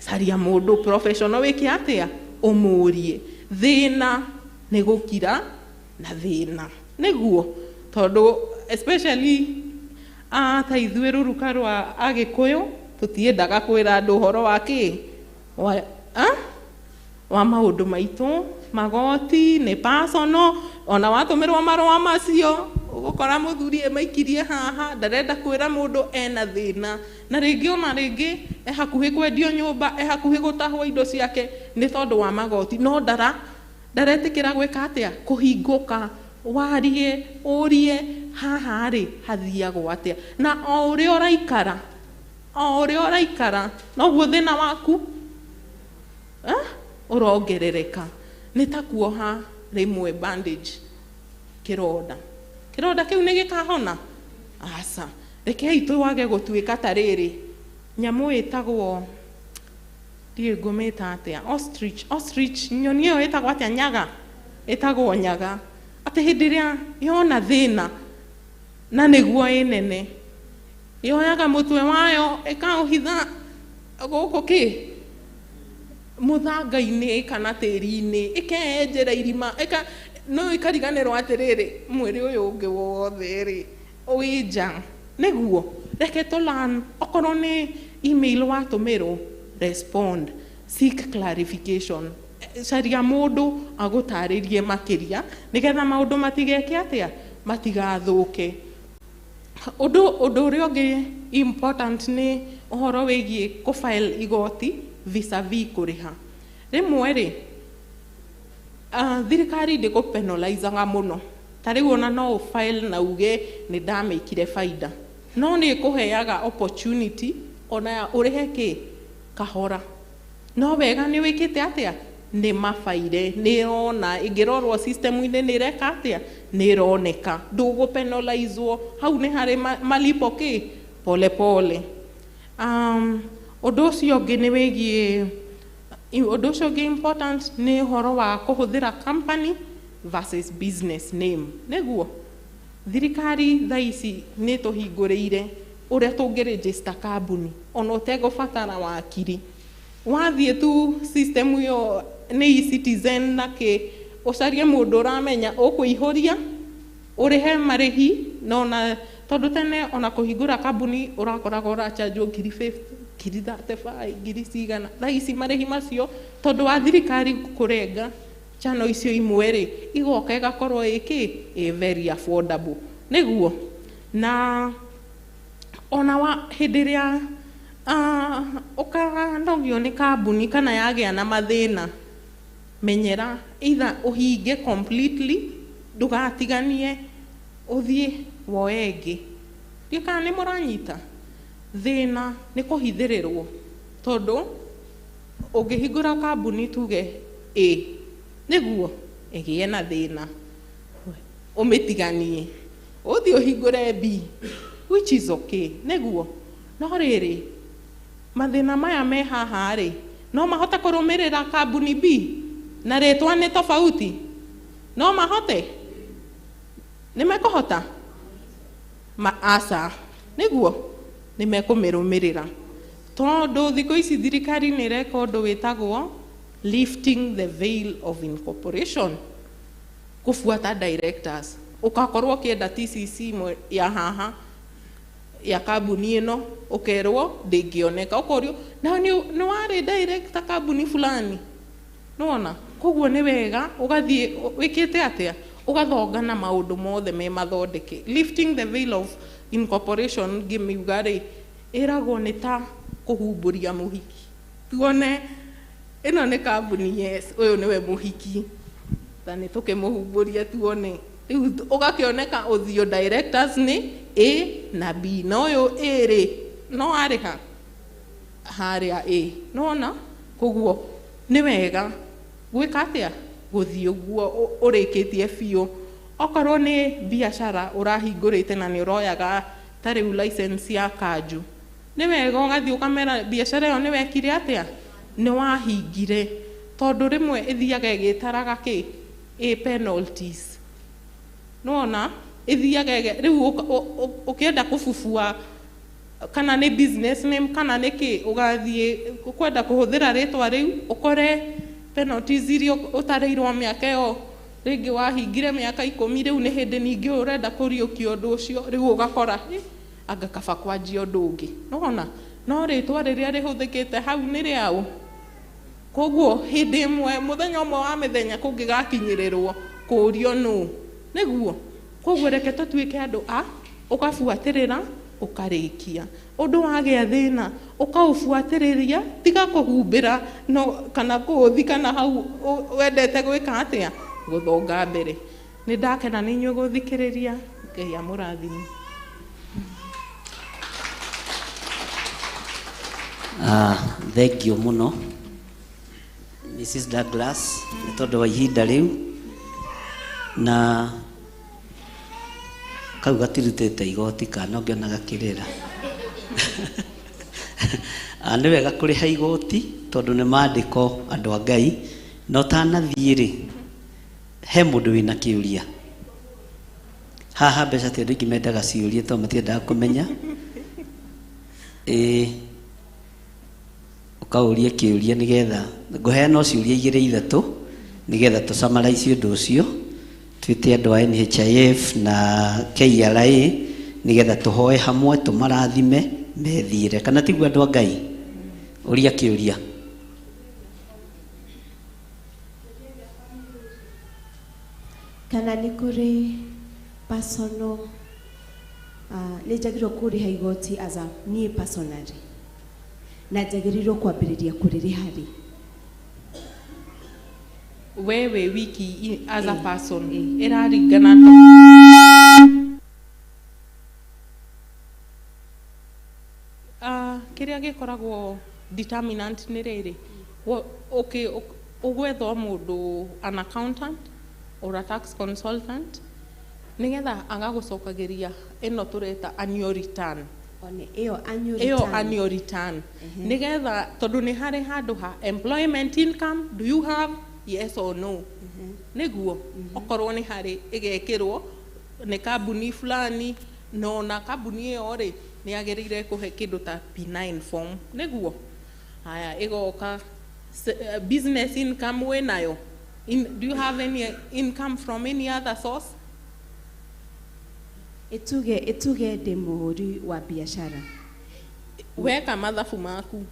caria mũndũ professional wĩke atĩa, ũmũrie. Thĩna nĩ gũkira na thĩna, nĩguo, tondũ especially ta ithuĩ rũruka rwa Agĩkũyũ tũtiendaga kwĩra andũ ũhoro wa kĩ, wa maũndũ maitũ, magoti nĩ personal, ona watũmĩrwo marũa macio Ũgũkora mũthuri emaikirie haha, ndarenda kwĩra mũndũ ena thĩna, na rĩngĩ ona rĩngĩ e hakuhĩ kwendio nyũmba, e hakuhĩ gũtahwo indo ciake nĩ tondũ wa magoti, no ndaretĩkĩra gwĩka atĩa, kũhingũka, warie, ũrie haha rĩ hathiagwo atĩa. Na o ũrĩa ũraikara, o ũrĩa ũraikara noguo thĩna waku ũrongerereka. Nĩ ta kuoha rĩmwe bandage kĩronda, kĩronda kĩu nĩ gĩkahona? Aca. Rekei twage gũtuĩka ta rĩrĩ nyamũ ĩtagwo, ndiũĩ ngũmĩta atĩa, ostrich, ostrich, nyoni ĩyo ĩtagwo atĩa, nyaga, ĩtagwo nyaga, atĩ hĩndĩ ĩrĩa yona thĩna na nĩguo ĩnene, yoyaga mũtwe wayo ĩkaũhitha gũkũ kĩ mũthanga-inĩ kana tĩri-inĩ, ĩkeyenjera irima, no ĩkariganĩrwo atĩrĩrĩ mwĩrĩ ũyũ ũngĩ wothe rĩ wĩ nja. Nĩguo reke tũ learn, okorwo nĩ email watũmĩrwo, respond, seek clarification, caria mũndũ agũtarĩrie makĩria nĩgetha maũndũ matigeke atĩa, matigathũke. Ũndũ ũrĩa ũngĩ important nĩ ũhoro wĩgiĩ kũ-file igoti vis-a-vis kũrĩha. Rĩmwe rĩ, thirikari ndĩkũ-penalizaga mũno, ta rĩu ona no ũ-file na uge nĩ ndamĩkire baida, no nĩ ĩkũheaga opportunity ona ũrĩhe kĩ kahora. No wega nĩ wĩkĩte atĩa, nĩ mabaire, nĩ ĩrona, ĩngĩrorwo system-inĩ nĩ ĩreka atĩa, nĩ ĩroneka, ndũgũ-penalizwo hau, nĩ harĩ malipo kĩ pole pole. Ũndũ ũcio ũngĩ nĩ wĩgiĩ, ũndũ ũcio ũngĩ important nĩ ũhoro wa kũhũthĩra company versus business name. Nĩguo thirikari thaa ici nĩ tũhingũrĩire ũrĩa tũngĩ-register kambuni ona ũtegũbatara wakiri. Wathiĩ tu system ĩyo nĩ eCitizen na kĩ, ũcarie mũndũ ũramenya, ũkũihũria, ũrĩhe marĩhi. Na ona tondũ tene ona kũhingũra kambuni ũrakoraga ũrachanjwo 50,000, 35,000, ngiri cigana, thaa ici marĩhi macio tondũ wa thirikari kũrenga channel icio imwe rĩ, igoka ĩgakorwo ĩ kĩ ĩ very affordable. Nĩguo na ona wa hĩndĩ ĩrĩa ũkanogio nĩ kambuni kana yagĩa na mathĩna, menyera either ũhinge completely, ndũgatiganie, ũthiĩ woe ĩngĩ. Ndiũĩ kana nĩ mũranyita. Thĩna nĩ kũhithĩrĩrwo, tondũ ũngĩhingũra kambuni tuge A, nĩguo ĩgĩe na thĩna, ũmĩtiganie, ũthiĩ ũhingũre B, which is okay. Nĩguo no rĩrĩ mathĩna maya me haha rĩ, no mahote kũrũmĩrĩra kambuni B na rĩtwa nĩ tofauti? No mahote? Nĩ mekũhota? Aca. Nĩguo nĩ mekũmĩrũmĩrĩra, tondũ thikũ ici thirikari nĩ ĩreka ũndũ wĩtagwo lifting the veil of incorporation, kũbuata directors. Ũgakorwo ũkĩenda TCC ya haha ya kambuni ĩno, ũkerwo ndĩngĩoneka, ũkorio na nĩ warĩ director kambuni fulani. Nĩwona? Koguo nĩ wega ũgathiĩ wĩkĩte atĩa, ũgathongana maũndũ mothe me mathondeke. Lifting the veil of incorporation ngĩmiuga rĩ, ĩragwo nĩ ta kũhumbũria mũhiki, tuone ĩno nĩ kambuni, yes, ũyũ nĩwe mũhiki, ta nĩ tũkĩmũhumbũrie tuone. Rĩu ũgakĩoneka ũthiũ, directors nĩ A na B, na ũyũ A rĩ, no arĩha harĩa A. Nĩwona? Koguo nĩ wega gwĩka atĩa, gũthiĩ ũguo ũrĩkĩtie biũ. Okorwo nĩ biacara ũrahingũrĩte na nĩ ũroyaga ta rĩu license ya kanju, nĩ wega ũgathiĩ ũkamera biacara ĩyo nĩ wekire atĩa, nĩ wahingire, tondũ rĩmwe ĩthiaga ĩgĩtaraga kĩ ĩ penalties. Nĩwona? Ĩthiaga rĩu ũkĩenda kũbubua kana nĩ business name kana nĩ kĩ, ũgathiĩ kwenda kũhũthĩra rĩtwa rĩu, ũkore penalties iria ũtarĩirwo mĩaka ĩyo rĩngĩ wahingire mĩaka 10, rĩu nĩ hĩndĩ ningĩ ũrenda kũriũkia ũndũ ũcio, rĩu ũgakora, anga kaba kwanjia ũndũ ũngĩ. Nĩwona? No rĩtwa rĩrĩa rĩhũthĩkĩte hau nĩ rĩaũ. Koguo hĩndĩ ĩmwe, mũthenya ũmwe wa mĩthenya, kũngĩgakinyĩrĩrwo kũũrio nũ, nĩguo Koguo reke tũtuĩke andũ a ũgabuatĩrĩra ũkarĩkia. Ũndũ wagĩa thĩna ũkaũbuatĩrĩria, tiga kũhumbĩra no kana kũũthika na hau wendete gwĩka atĩa, gũthonga mbere. Nĩ ndakena nĩ inyuĩ gũthikĩrĩria. Ngai amũrathime. Thank you mũno Mrs. Douglas nĩ tondũ wa ihinda rĩu, na kau gatirutĩte igoti kana ũngĩona gakĩrĩra. Nĩ wega kũrĩha igoti tondũ nĩ maandĩko andũ a Ngai. Na ũtanathiĩ rĩ, he mũndũ wĩna kĩũria haha? Mbeca ti andũ aingĩ mendaga ciũria tondũ matiendaga kũmenya. Ĩĩ, ũkaũrie kĩũria nĩgetha ngũheana o ciũria igĩrĩ ithatũ nĩgetha tũ summarize ũndũ ũcio, twĩte andũ a NHIF na KRA nĩgetha tũhoe hamwe tũmarathime methiĩre, kana tiguo andũ a Ngai? Ũria kĩũria. Kana nĩ kũrĩ personal, nĩ njagĩrĩirwo kũrĩha igoti as a niĩ personally, na njagĩrĩirwo kwambĩrĩria kũrĩrĩha rĩ? We wĩ wiki as a person, ĩraringana kĩrĩa gĩkoragwo determinant nĩ rĩrĩ. Okay, ũgwetha o mũndũ, an accountant or a tax consultant, nĩgetha agagũcokagĩria ĩno tũreta annual return. One ĩyo annual ĩyo return. Annual return, nĩgetha tondũ nĩ harĩ handũ ha employment income, do you have, yes or no? Nĩguo okorwo nĩ harĩ ĩgekĩrwo nĩ kambuni fulani, na ona kambuni ĩyo rĩ, nĩ yagĩrĩire kũhe kĩndũ ta P9 form. Nĩguo haya ĩgoka business income wĩnayo. Do you have any income from any other source? Ĩtuge ndĩ mũhũri wa biacara. Weka mathabu maku.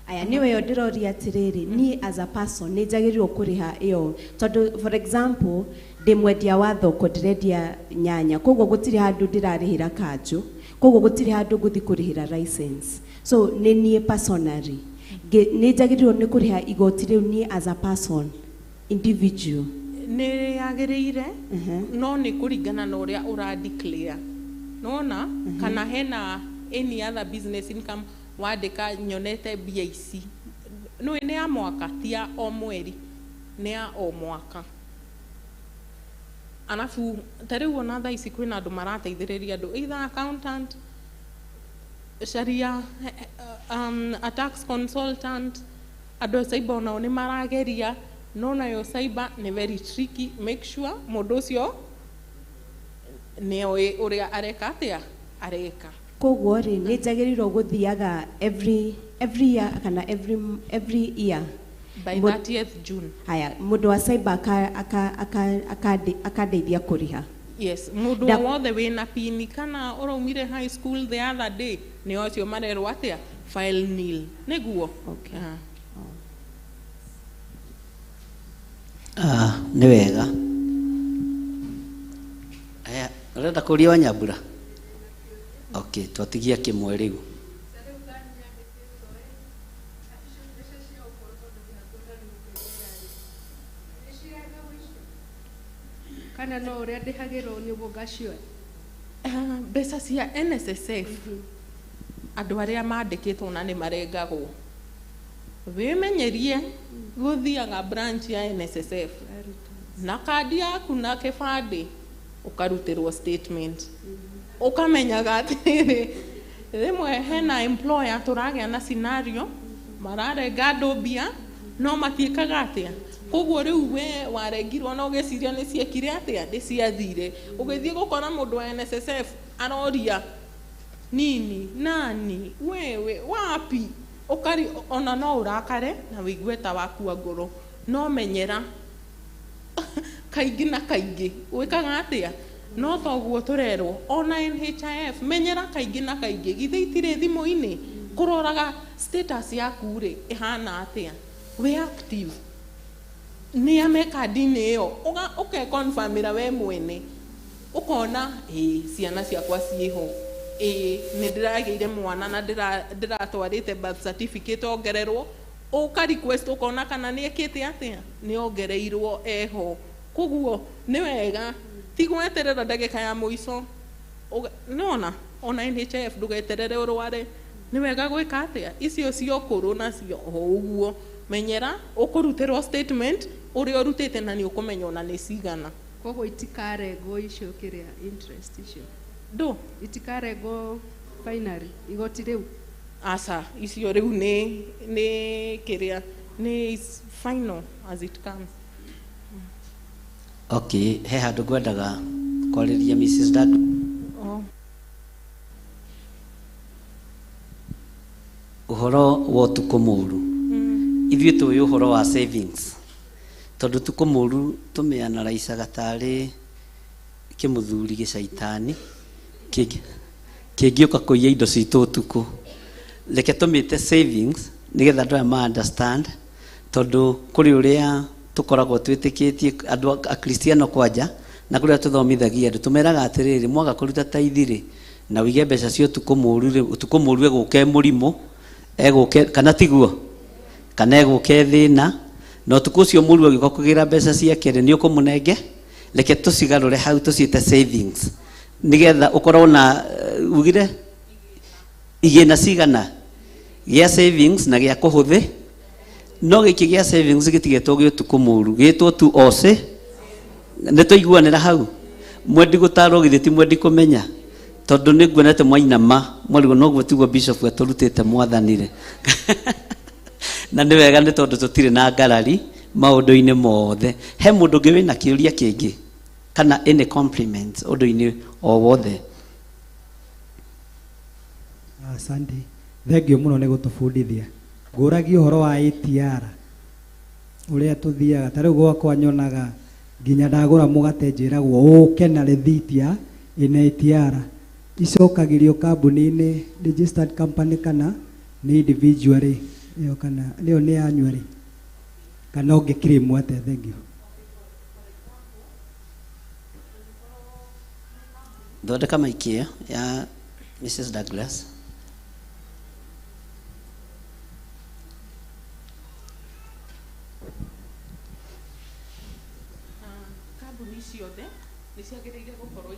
Aya, nĩwe ĩyo ndĩroria atĩrĩrĩ, niĩ as a person nĩ njagĩrĩirwo kũrĩha ĩyo? Tondũ for example ndĩ mwendia wa thoko, ndĩrendia nyanya, koguo gũtirĩ handũ ndĩrarĩhĩra kanjũ, koguo gũtirĩ handũ ngũthiĩ kũrĩhĩra license. So nĩ niĩ personally nĩ njagĩrĩirwo nĩ kũrĩha igoti rĩu, niĩ as a person individual? Nĩ yagĩrĩire, no nĩ kũringana na ũrĩa ũra declare nona kana hena any other business income wandĩka, nyonete mbia ici. Nĩ nĩ ya mwaka, ti ya o mweri, nĩ ya o mwaka. Arabu ta rĩu ona thaa ici kwĩna andũ marateithĩrĩria andũ, either accountant, caria a tax consultant. Andũ a cyber onao nĩ marageria, no nayo cyber nĩ very tricky. Make sure mũndũ ũcio nĩ oĩ ũrĩa areka atĩa areka. Koguo rĩ, nĩ njagĩrĩirwo gũthiaga every year kana every year? By 30th June. Haya, mũndũ wa cyber akandeithia kũrĩha? Yes, mũndũ o wothe wĩna pini kana ũraumire high school the other day, nĩ acio marerwo atĩa, file nil, nĩguo. Okay. Ah. Ah, nĩ wega. Aya, ũrenda kũria wa Nyambura? Okay, twatigia kĩmwe rĩu. Kana no ũrĩa ndĩhagĩrwo nĩguo ngacioya? Ah, mbeca cia NSSF, andũ arĩa mandĩkĩtwo na nĩ marengagwo, wĩmenyerie gũthiaga branch ya NSSF na kandi yaku na kĩbandĩ, ũkarutĩrwo statement, ũkamenyaga atĩrĩrĩ, rĩmwe hena employer tũragĩa na scenario mararenga andũ mbia no matiĩkaga atĩa. Koguo rĩu we warengirwo na ũgĩciria nĩ ciekire atĩa, nĩ ciathire, ũgĩthiĩ gũkora mũndũ wa NSSF aroria nini nani wewe wapi, ũkari ona no ũrakare na wĩigue ta wakua ngoro. No menyera kaingĩ na kaingĩ gwĩkaga atĩa, no toguo tũrerwo ona NHIF, menyera kaingĩ na kaingĩ. Githĩ itirĩ thimũ-inĩ kũroraga status yaku rĩ, ĩhana atĩa, wĩ active, nĩ ame kandi-inĩ ĩyo, ũkeconfirmĩra we mwene. Ũkona ĩ ciana ciakwa ciĩho, ĩ nĩ ndĩragĩire mwana na ndĩratwarĩte birth certificate ongererwo, ũka request ũkona kana nĩ ekĩte atĩa, nĩ ongereirwo eho. Koguo nĩ wega ti gweterera ndagĩka ya mũico. Nĩwona ona NHIF ndũgeterere ũrware, nĩ wega gwĩka atĩa, icio cia ũkũrũ nacio o ũguo menyera ũkũrutĩrwo statement ũrĩa ũrutĩte na nĩ ũkũmenya ona nĩ cigana. Koguo itikarengwo icio kĩrĩa interest icio ndũ itikarengwo finally igoti rĩu? Aca, icio rĩu nĩ kĩrĩa nĩ is final as it comes. Okay, he handũ ngwendaga kwarĩria Mrs. Dag. Oh. Ũhoro wa ũtukũ mũru, ithuĩ tũĩ ũhoro wa savings tondũ ũtukũ mũru tũmĩanaraicaga tarĩ kĩmũthuri gĩcaitani kĩngĩũka kũiya indo citũ ũtukũ. Reke tũmĩte savings nĩgetha andũ aya ma understand, tondũ kũrĩ ũrĩa tũkoragwo twĩtĩkĩtie andũ akristiano kwanja na kũrĩa tũthomithagia andũ tũmeraga atĩrĩrĩ, mwaga kũruta taithi-rĩ na ũige mbeca cia ũtukũ mũru-rĩ, ũtukũ mũru egũka mũrimũ, egũke kana tiguo, kana egũke thĩna, na ũtukũ ũcio mũru agĩũka kũgĩra mbeca ciake rĩ, nĩ ũkũmũnenge. Reke tũcigarũre hau tũciĩte savings nĩgetha ũkorwo na ugire igĩna cigana gĩa savings na gĩa kũhũthĩ. No gĩkĩ gĩa savings gĩtigetwo gĩa ũtukũ mũru, gĩtwo tu ose. Nĩ tũiguanĩra hau, mwendi gũtarwo githĩ ti mwendi kũmenya, tondũ nĩ nguonete mwainama mwarigwo noguo tiguo bishop atũrutĩte mwathanire. Na nĩ wega nĩ tondũ tũtirĩ na ngarari maũndũ-inĩ mothe. He mũndũ ũngĩ wĩna kĩũria kĩngĩ kana any compliment ũndũ-inĩ o wothe? Asante. Thank you mũno nĩ gũtũbundithia. Ngũragia ũhoro wa ATR ũrĩa tũthiaga ta rĩu gwakwa nyonaga nginya ndagũra mũgate njĩragwo ũke na rĩthiti ya ĩna ATR, icokagĩrio kambuni-inĩ registered company kana nĩ individual ĩyo, kana ĩyo nĩ yanyu rĩ, kana ũngĩ claim atĩa? Thank you. Thondeka maiki ĩyo ya Mrs. Douglas. Kambuni ciothe nĩ ciagĩrĩire gũkorwo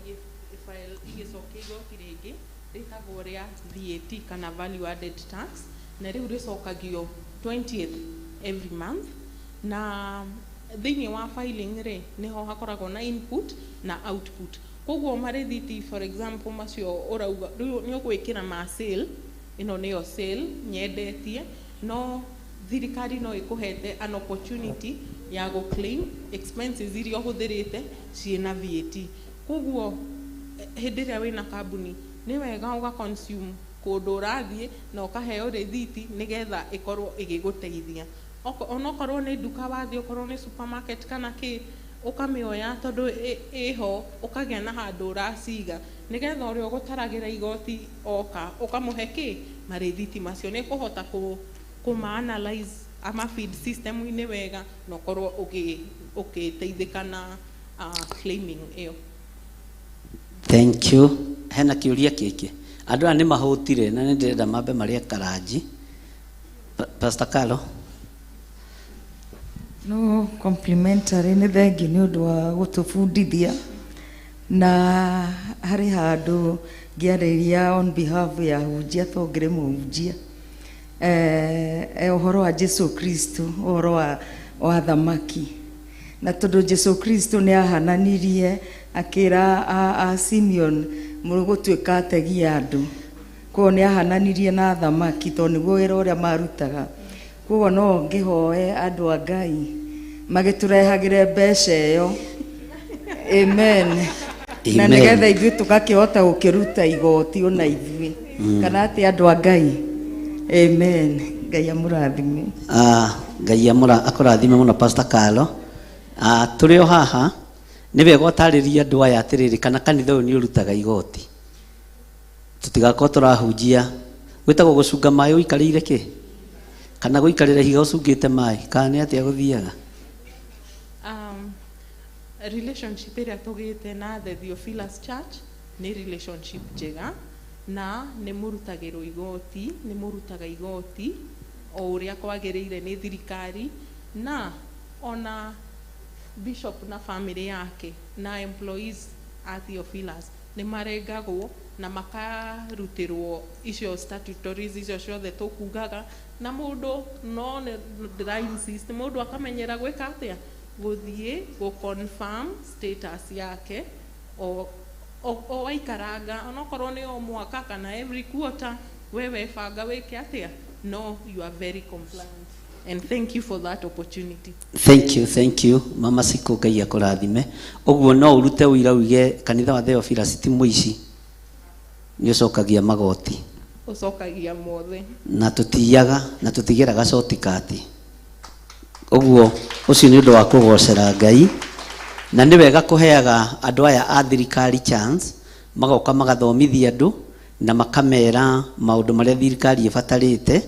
igĩcokia igoti rĩngĩ rĩtagwo rĩa VAT kana value added tax, na rĩu rĩcokagio 20th every month. Na thĩinĩ wa filing rĩ, nĩho hakoragwo na input na output. Koguo marĩthiti for example macio ũrauga rĩu nĩ ũgwĩkĩra ma sale, ĩno nĩyo sale nyendetie, no thirikari no ĩkũhete an opportunity ya gũ claim expenses iria ũhũthĩrĩte ciĩna VAT. Koguo hĩndĩ ĩrĩa wĩna kambuni nĩ wega ũga consume kũndũ ũrathiĩ na ũkaheo rĩthiti nĩgetha ĩkorwo ĩgĩgũteithia. Onokorwo nĩ nduka wathiĩ, okorwo nĩ supermarket kana kĩ, ũkamĩoya tondũ ĩho, ũkagĩa na handũ ũraciga nĩgetha ũrĩa ũgũtaragĩra igoti oka ũkamũhe kĩ marĩthiti macio, nĩ ũkũhota kũma analyze ama feed system-inĩ wega na ũkorwo ũgĩteithĩka na claiming ĩyo. Thank you. Hena kĩũria kĩngĩ? Andũ aya nĩ mahũtire na nĩ ndĩrenda mambe marĩe karanji. Pastor Carlo. No complimentary, nĩ thengiũ nĩ ũndũ wa gũtũbundithia, na harĩ handũ ngĩarĩria on behalf ya hunjia tongĩrĩ mũhunjia, ũhoro wa Jesu Kristo, ũhoro wa thamaki, na tondũ Jesu Kristo nĩ ahananirie akĩra a Simeon mũgũtuĩka ategi a andũ, koguo nĩ ahananirie na thamaki tondũ nĩguo wĩra ũrĩa marutaga. Koguo no ngĩhoe andũ a Ngai magĩtũrehagĩre mbeca ĩyo, amen, na Amen. nĩgetha ithuĩ tũgakĩhota gũkĩruta igoti ona ithuĩ, kana atĩ andũ a Ngai, amen. Ngai amũrathime. Ngai akũrathime mũno Pastor Carlo. Tũrĩ o haha nĩ wega ũtarĩrie andũ aya atĩrĩrĩ, kana kanitha ũyũ nĩ ũrutaga igoti, tũtigakorwo tũrahunjia gwĩtagwo gũcunga maĩ ũikarĩire kĩ, kana gũikarĩra ihiga ũcungĩte maĩ, kana nĩ atĩa gũthiaga? Relationship ĩrĩa tũgĩte na The Theophilus Church nĩ relationship njega, na nĩ mũrutagĩrwo igoti, nĩ mũrutaga igoti o ũrĩa kwagĩrĩire nĩ thirikari, na ona bishop na family yake na employees a Theophilus nĩ marengagwo na makarutĩrwo icio statutories icio ciothe tũkugaga. Na mũndũ no ndĩra insist mũndũ akamenyera gwĩka atĩa, gũthiĩ gũ confirm status yake o o waikaranga, onokorwo nĩ o mwaka kana every quarter, we webanga wĩke atĩa. No, you are very compliant, and thank you for that opportunity. Thank you, thank you, Mama Siko. Ngai akũrathime. Ũguo no ũrute ũira uige kanitha wa Theophilus ti mũici, nĩ ũcokagia magoti. Ũcokagia mothe. Na tũtiyaga na tũtigeraga shortcut. Ũguo ũcio nĩ ũndũ wa kũgocera Ngai, na nĩ wega kũheaga andũ aya a thirikari chance magoka magathomithia andũ na makamera maũndũ marĩa thirikari ĩbatarĩte,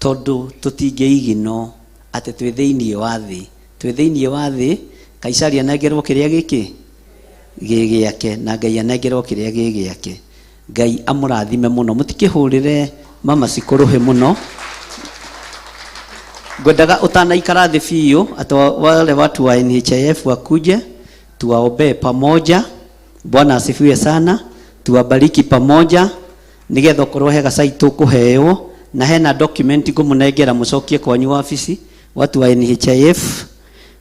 tondũ tũtingĩigino atĩ twĩ thĩinĩ wa thĩ, twĩ thĩinĩ wa thĩ. Kaisari anengerwo kĩrĩa gĩkĩ gĩ gĩake, na Ngai anengerwo kĩrĩa gĩ gĩake. Ngai amũrathime mũno. Mũtikĩhũrĩre Mama Cikũrũhĩ mũno. Ngwendaga ũtanaikara thĩ biũ atĩ wale watu wa NHIF wakuje tuwaombee pamoja. Bwana asifiwe sana. Tuwabariki pamoja nigetha ũkorwo he gacai tũkũheo, na hena document ngũmũnengera mũcokie kwanyu wabici. Watu wa NHIF,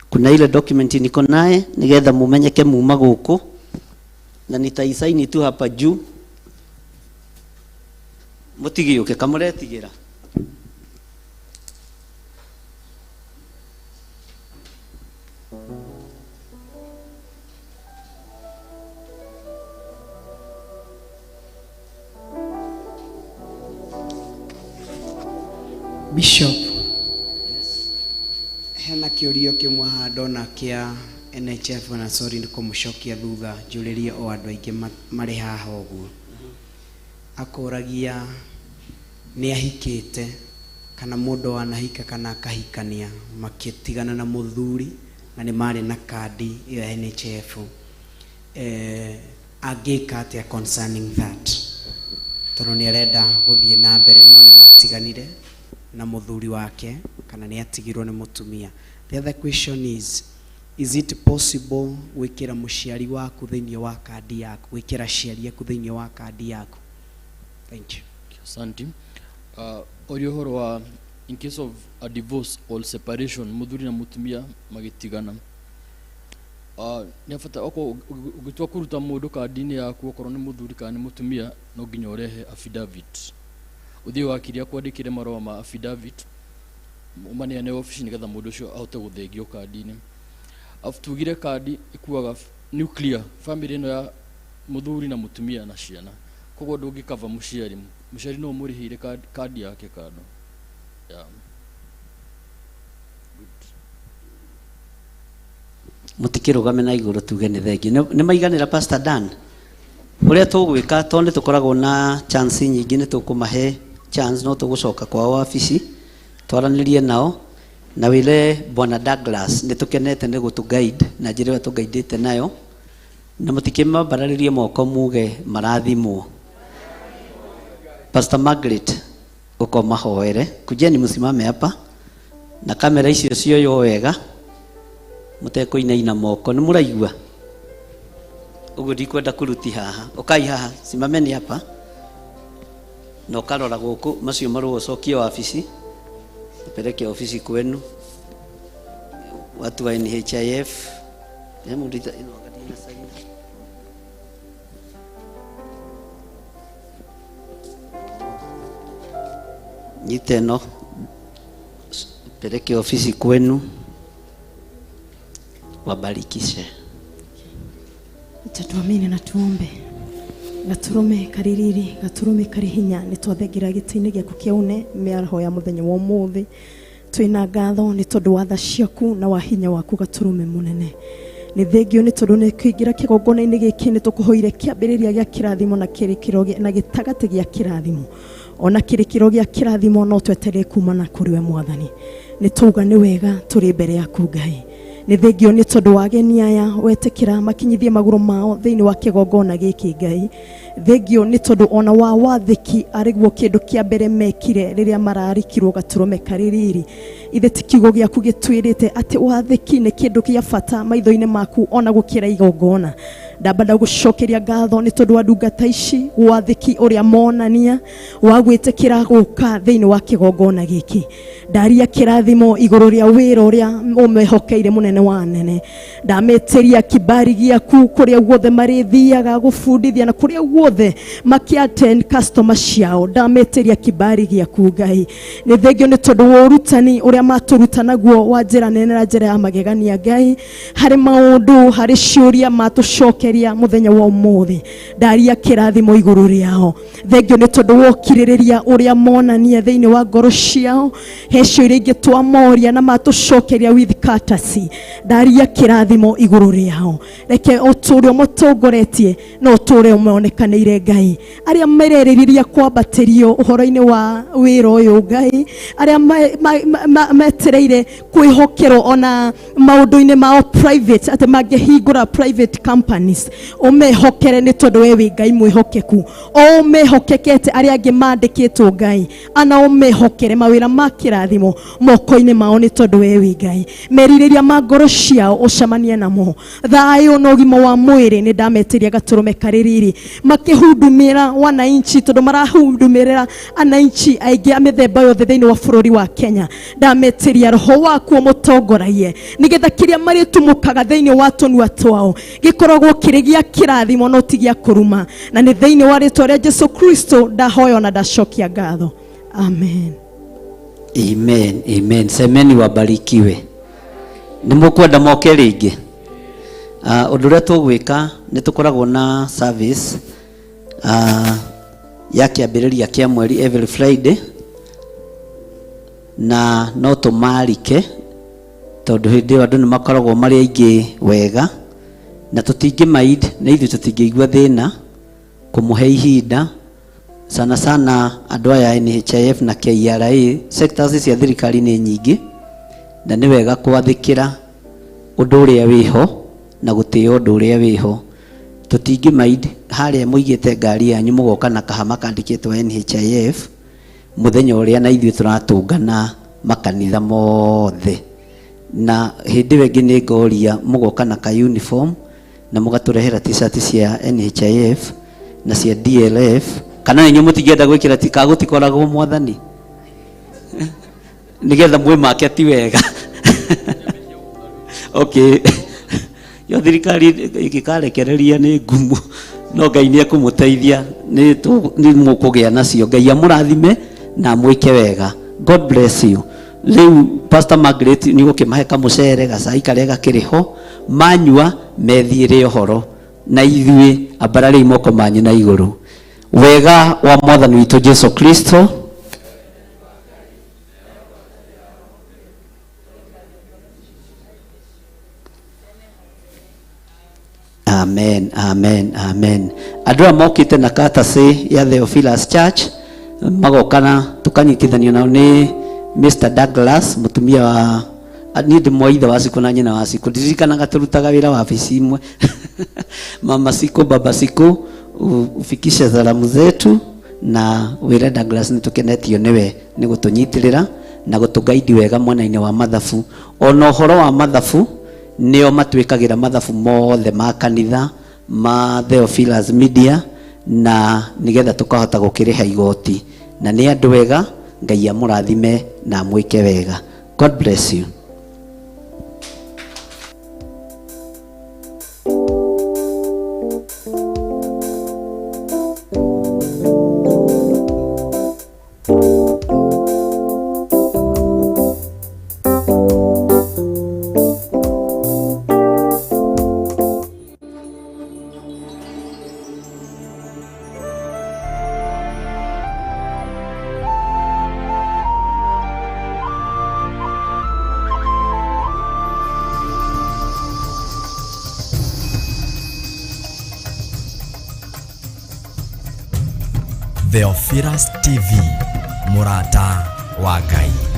kuna ile document niko naye nigetha mumenyeke muma gũkũ, na nitaisaini tu hapa juu. Mũtigĩũke kamũretigĩra. Bishop, hena kĩũrio kĩmwe haha ndona kĩa NHF, na sorry nĩ kũmũcokia thutha, njũrĩrie o andũ aingĩ marĩ haha ũguo. Akũragia nĩ ahikĩte kana mũndũ wanahika kana akahikania makĩtigana na mũthuri na nĩ marĩ na kandi ĩyo ya NHF, angĩka atĩa concerning that, tondũ nĩ arenda gũthiĩ na mbere no nĩ matiganire na mũthuri wake kana nĩ atigirwo nĩ mũtumia. The other question is it possible gwĩkĩra mũciari waku thĩinĩ wa kandi yaku, gwĩkĩra aciari aku thĩinĩ wa kandi yaku? Thank you. Asante. Orio ũhoro wa in case of a divorce or separation, mũthuri na mũtumia magĩtigana, nĩ bata okorwo ũgĩtua kũruta mũndũ kandi-inĩ yaku, okorwo nĩ mũthuri kana nĩ mũtumia, no nginya ũrehe affidavit, ũthiĩ wakiri akwandĩkĩre marũa ma affidavit, ũmaneane obici nĩgetha mũndũ ũcio ahote gũthengio kandi-inĩ. Afu tugire kandi ĩkuaga nuclear family ĩno ya mũthuri na mũtumia na ciana, koguo ndũngĩkava mũciari. Mũciari no ũmũrĩhĩire kandi yake kando. Yeah. Good. Mũtikĩrũgame na igũrũ tuge nĩ thengiũ. Nĩ maiganĩra, Pastor Dan. Ũrĩa tũgwĩka, tondũ nĩ tũkoragwo na chance nyingĩ, nĩ tũkũmahe chance, no tũgũcoka kwao wabici twaranĩrie nao, na wĩre Bwana Douglas nĩ tũkenete nĩ gũtũ guide na njĩra ĩrĩa tũguidĩte nayo, na mũtikĩmambararĩrie moko muge marathimwo. Pastor Margaret, uko mahoere. Kujeni msimame hapa na kamera icio cioywo wega mũtekũinaina moko. Nĩ mũraigua ũguo? Ndikwenda kũruti haha. Ũkai haha, simameni hapa na ũkarora gũkũ. Macio marũa ũcokie wabici, upeleke ofisi kwenu. Watu wa NHIF, he mũndũ ĩno anga ndinasaini. Nyite ĩno, peleke ofisi kwenu, wabarikishe. Acha tuamini na tuombe. Gaturume karĩ riri, gaturume karĩ hinya, nĩ twathengera gĩtĩ-inĩ gĩaku kĩa une mĩaraho ya mũthenya wa ũmũthĩ. Twĩna ngatho nĩ tondũ wa tha ciaku na wa hinya waku, gaturume mũnene. Nĩ thengio nĩ tondũ nĩ kũingĩra kĩgongona-inĩ gĩkĩ nĩ tũkũhoire kĩambĩrĩria gĩa kĩrathimo na kĩrĩkĩro na gĩtagatĩ gĩa kĩrathimo, ona kĩrĩkĩro gĩa kĩrathimo no tweterere kumana kũrĩ we. Mwathani, nĩ tauga nĩ wega tũrĩ mbere yaku. Ngai, Nĩ thengio nĩ tondũ wa ageni aya wetĩkĩra makinyithie magũrũ mao thĩinĩ wa kĩgongona gĩkĩ Ngai. Thengio nĩ tondũ ona wa wathĩki arĩguo kĩndũ kĩa mbere mekire rĩrĩa mararikirwo gatũrũme karĩ riri. Ithe ti kiugo gĩaku gĩtwĩrĩte atĩ wathĩki nĩ kĩndũ kĩa bata maitho-inĩ maku ona gũkĩra igongona. Ndamba ndagũcokeria ngatho nĩ tondũ wa ndungata ici wathĩki ũrĩa monania wa gwĩtĩkĩra gũka thĩinĩ wa kĩgongona gĩkĩ. Ndaria kĩrathimo igũrũ rĩa wĩra ũrĩa ũmehokeire mũnene wa anene. Ndametĩria kibari gĩaku kũrĩa guothe marĩthiaga gũbundithia na kũrĩa guothe makĩattend customer ciao. Ndametĩria kibari gĩaku Ngai. Nĩ thengio nĩ tondũ wa ũrutani ũrĩa matũruta naguo wa njĩra nene na njĩra ya magegania Ngai, harĩ maũndũ harĩ ciũria matũcokeria mũthenya wa ũmũthĩ. Ndaria kĩrathimo igũrũ rĩao. Thengio nĩ tondũ wa ũkirĩrĩria ũrĩa monania thĩinĩ wa ngoro ciao. He ciũria ingĩ twamoria na matũcokeria with courtesy. Ndaria kĩrathimo igũrũ rĩao. Reke ũtũũre ũmatongoretie na ũtũũre ũmonekanĩire Ngai. Arĩa mererĩria kwambatĩrio ũhoro-inĩ wa wĩra ũyũ Ngai, arĩa metereire kwĩhokerwo ona maũndũ-inĩ mao private, atĩ mangĩhingũra private companies, ũmehokere nĩ tondũ we wĩ Ngai mwĩhokeku. O ũmehokekete arĩa angĩ mandĩkĩtwo Ngai, ana ũmehokere mawĩra ma kĩrathimo moko-inĩ mao nĩ tondũ we wĩ Ngai. Merirĩria ma ngoro ciao ũcemanie namo. Thayũ na ũgima wa mwĩrĩ nĩ ndametĩria gatũrũme karĩ riri. Makĩhudumĩra wananchi tondũ marahudumĩrĩra ananchi aingĩ a mĩthemba yothe thĩinĩ wa bũrũri wa Kenya. Ndametĩria roho waku ũmũtongoragie nĩgetha kĩrĩa marĩtumũkaga thĩinĩ wa tũnua twao gĩkoragwo kĩrĩ gĩa kĩrathimo no ti gĩa kũruma. Na nĩ thĩinĩ wa rĩtwa rĩa Jesu Kristo ndahoya na ndacokia ngatho. Amen. Amen, amen. Semeni wabarikiwe. Nĩ mũkwenda moke rĩngĩ? Ũndũ ũrĩa tũgwĩka nĩ tũkoragwo na service ya kĩambĩrĩria kĩa mweri every Friday, na no tũmarike tondũ hĩndĩ ĩyo andũ nĩ makoragwo marĩ aingĩ wega, na tũtingĩ mind, na ithuĩ tũtingĩigua thĩna kũmũhe ihinda sana sana andũ aya NHIF na KRA. Sectors cia thirikari nĩ nyingĩ, na nĩ wega kwathĩkĩra ũndũ ũrĩa wĩho na gũtĩĩa ũndũ ũrĩa wĩho. Tũtingĩ mind harĩa mũigĩte ngari yanyu mũgoka na kahama kandĩkĩtwo NHIF mũthenya ũrĩa na ithuĩ tũratũngana makanitha mothe, na hĩndĩ ĩyo ĩngĩ nĩ ngoria mũgoka na ka uniform na mũgatũrehera t-shirt cia NHIF na cia DLF, kana inyuĩ mũtingĩenda gwĩkĩra ti kagũtikoragwo mwathani nĩgetha mwĩ market wega. Okay, yo thirikari ĩngĩkarekereria nĩ ngumu, no Ngai nĩ ekũmũteithia, nĩ mũkũgĩa nacio. Ngai amũrathime na amwĩke wega. God bless you. Rĩu Pastor Margaret nĩ ũgũkĩmahe kamũcere gacai karĩa gakĩrĩ ho, manyua methiĩre ũhoro na ithuĩ. Ambarariai moko manyu na igũrũ. Wega wa mwathani witũ Jesu Kristo, amen, amen, amen. Andũ aya mokĩte na courtesy ya Theophilus Church magoka na tũkanyitithanio nao nĩ Mr Douglas, mũtumia wa niĩ ndĩ mwa ithe wa Cikũ na nyina wa Cikũ, ndirikanaga tũrutaga wĩra wabici imwe. Mama Cikũ, baba Cikũ, ufikishe salamu zetu na wĩre Douglas nĩ tũkenetio nĩwe nĩ gũtũnyitĩrĩra na gũtũgaidi wega mwena-inĩ wa mathabu. Ona ũhoro wa mathabu, nĩo matwĩkagĩra mathabu mothe ma kanitha ma Theophilus Media, na nĩgetha tũkahota gũkĩrĩha igoti. Na nĩ andũ wega. Ngai amũrathime na amwĩke wega. God bless you. Theophilus TV, mũrata wa Ngai.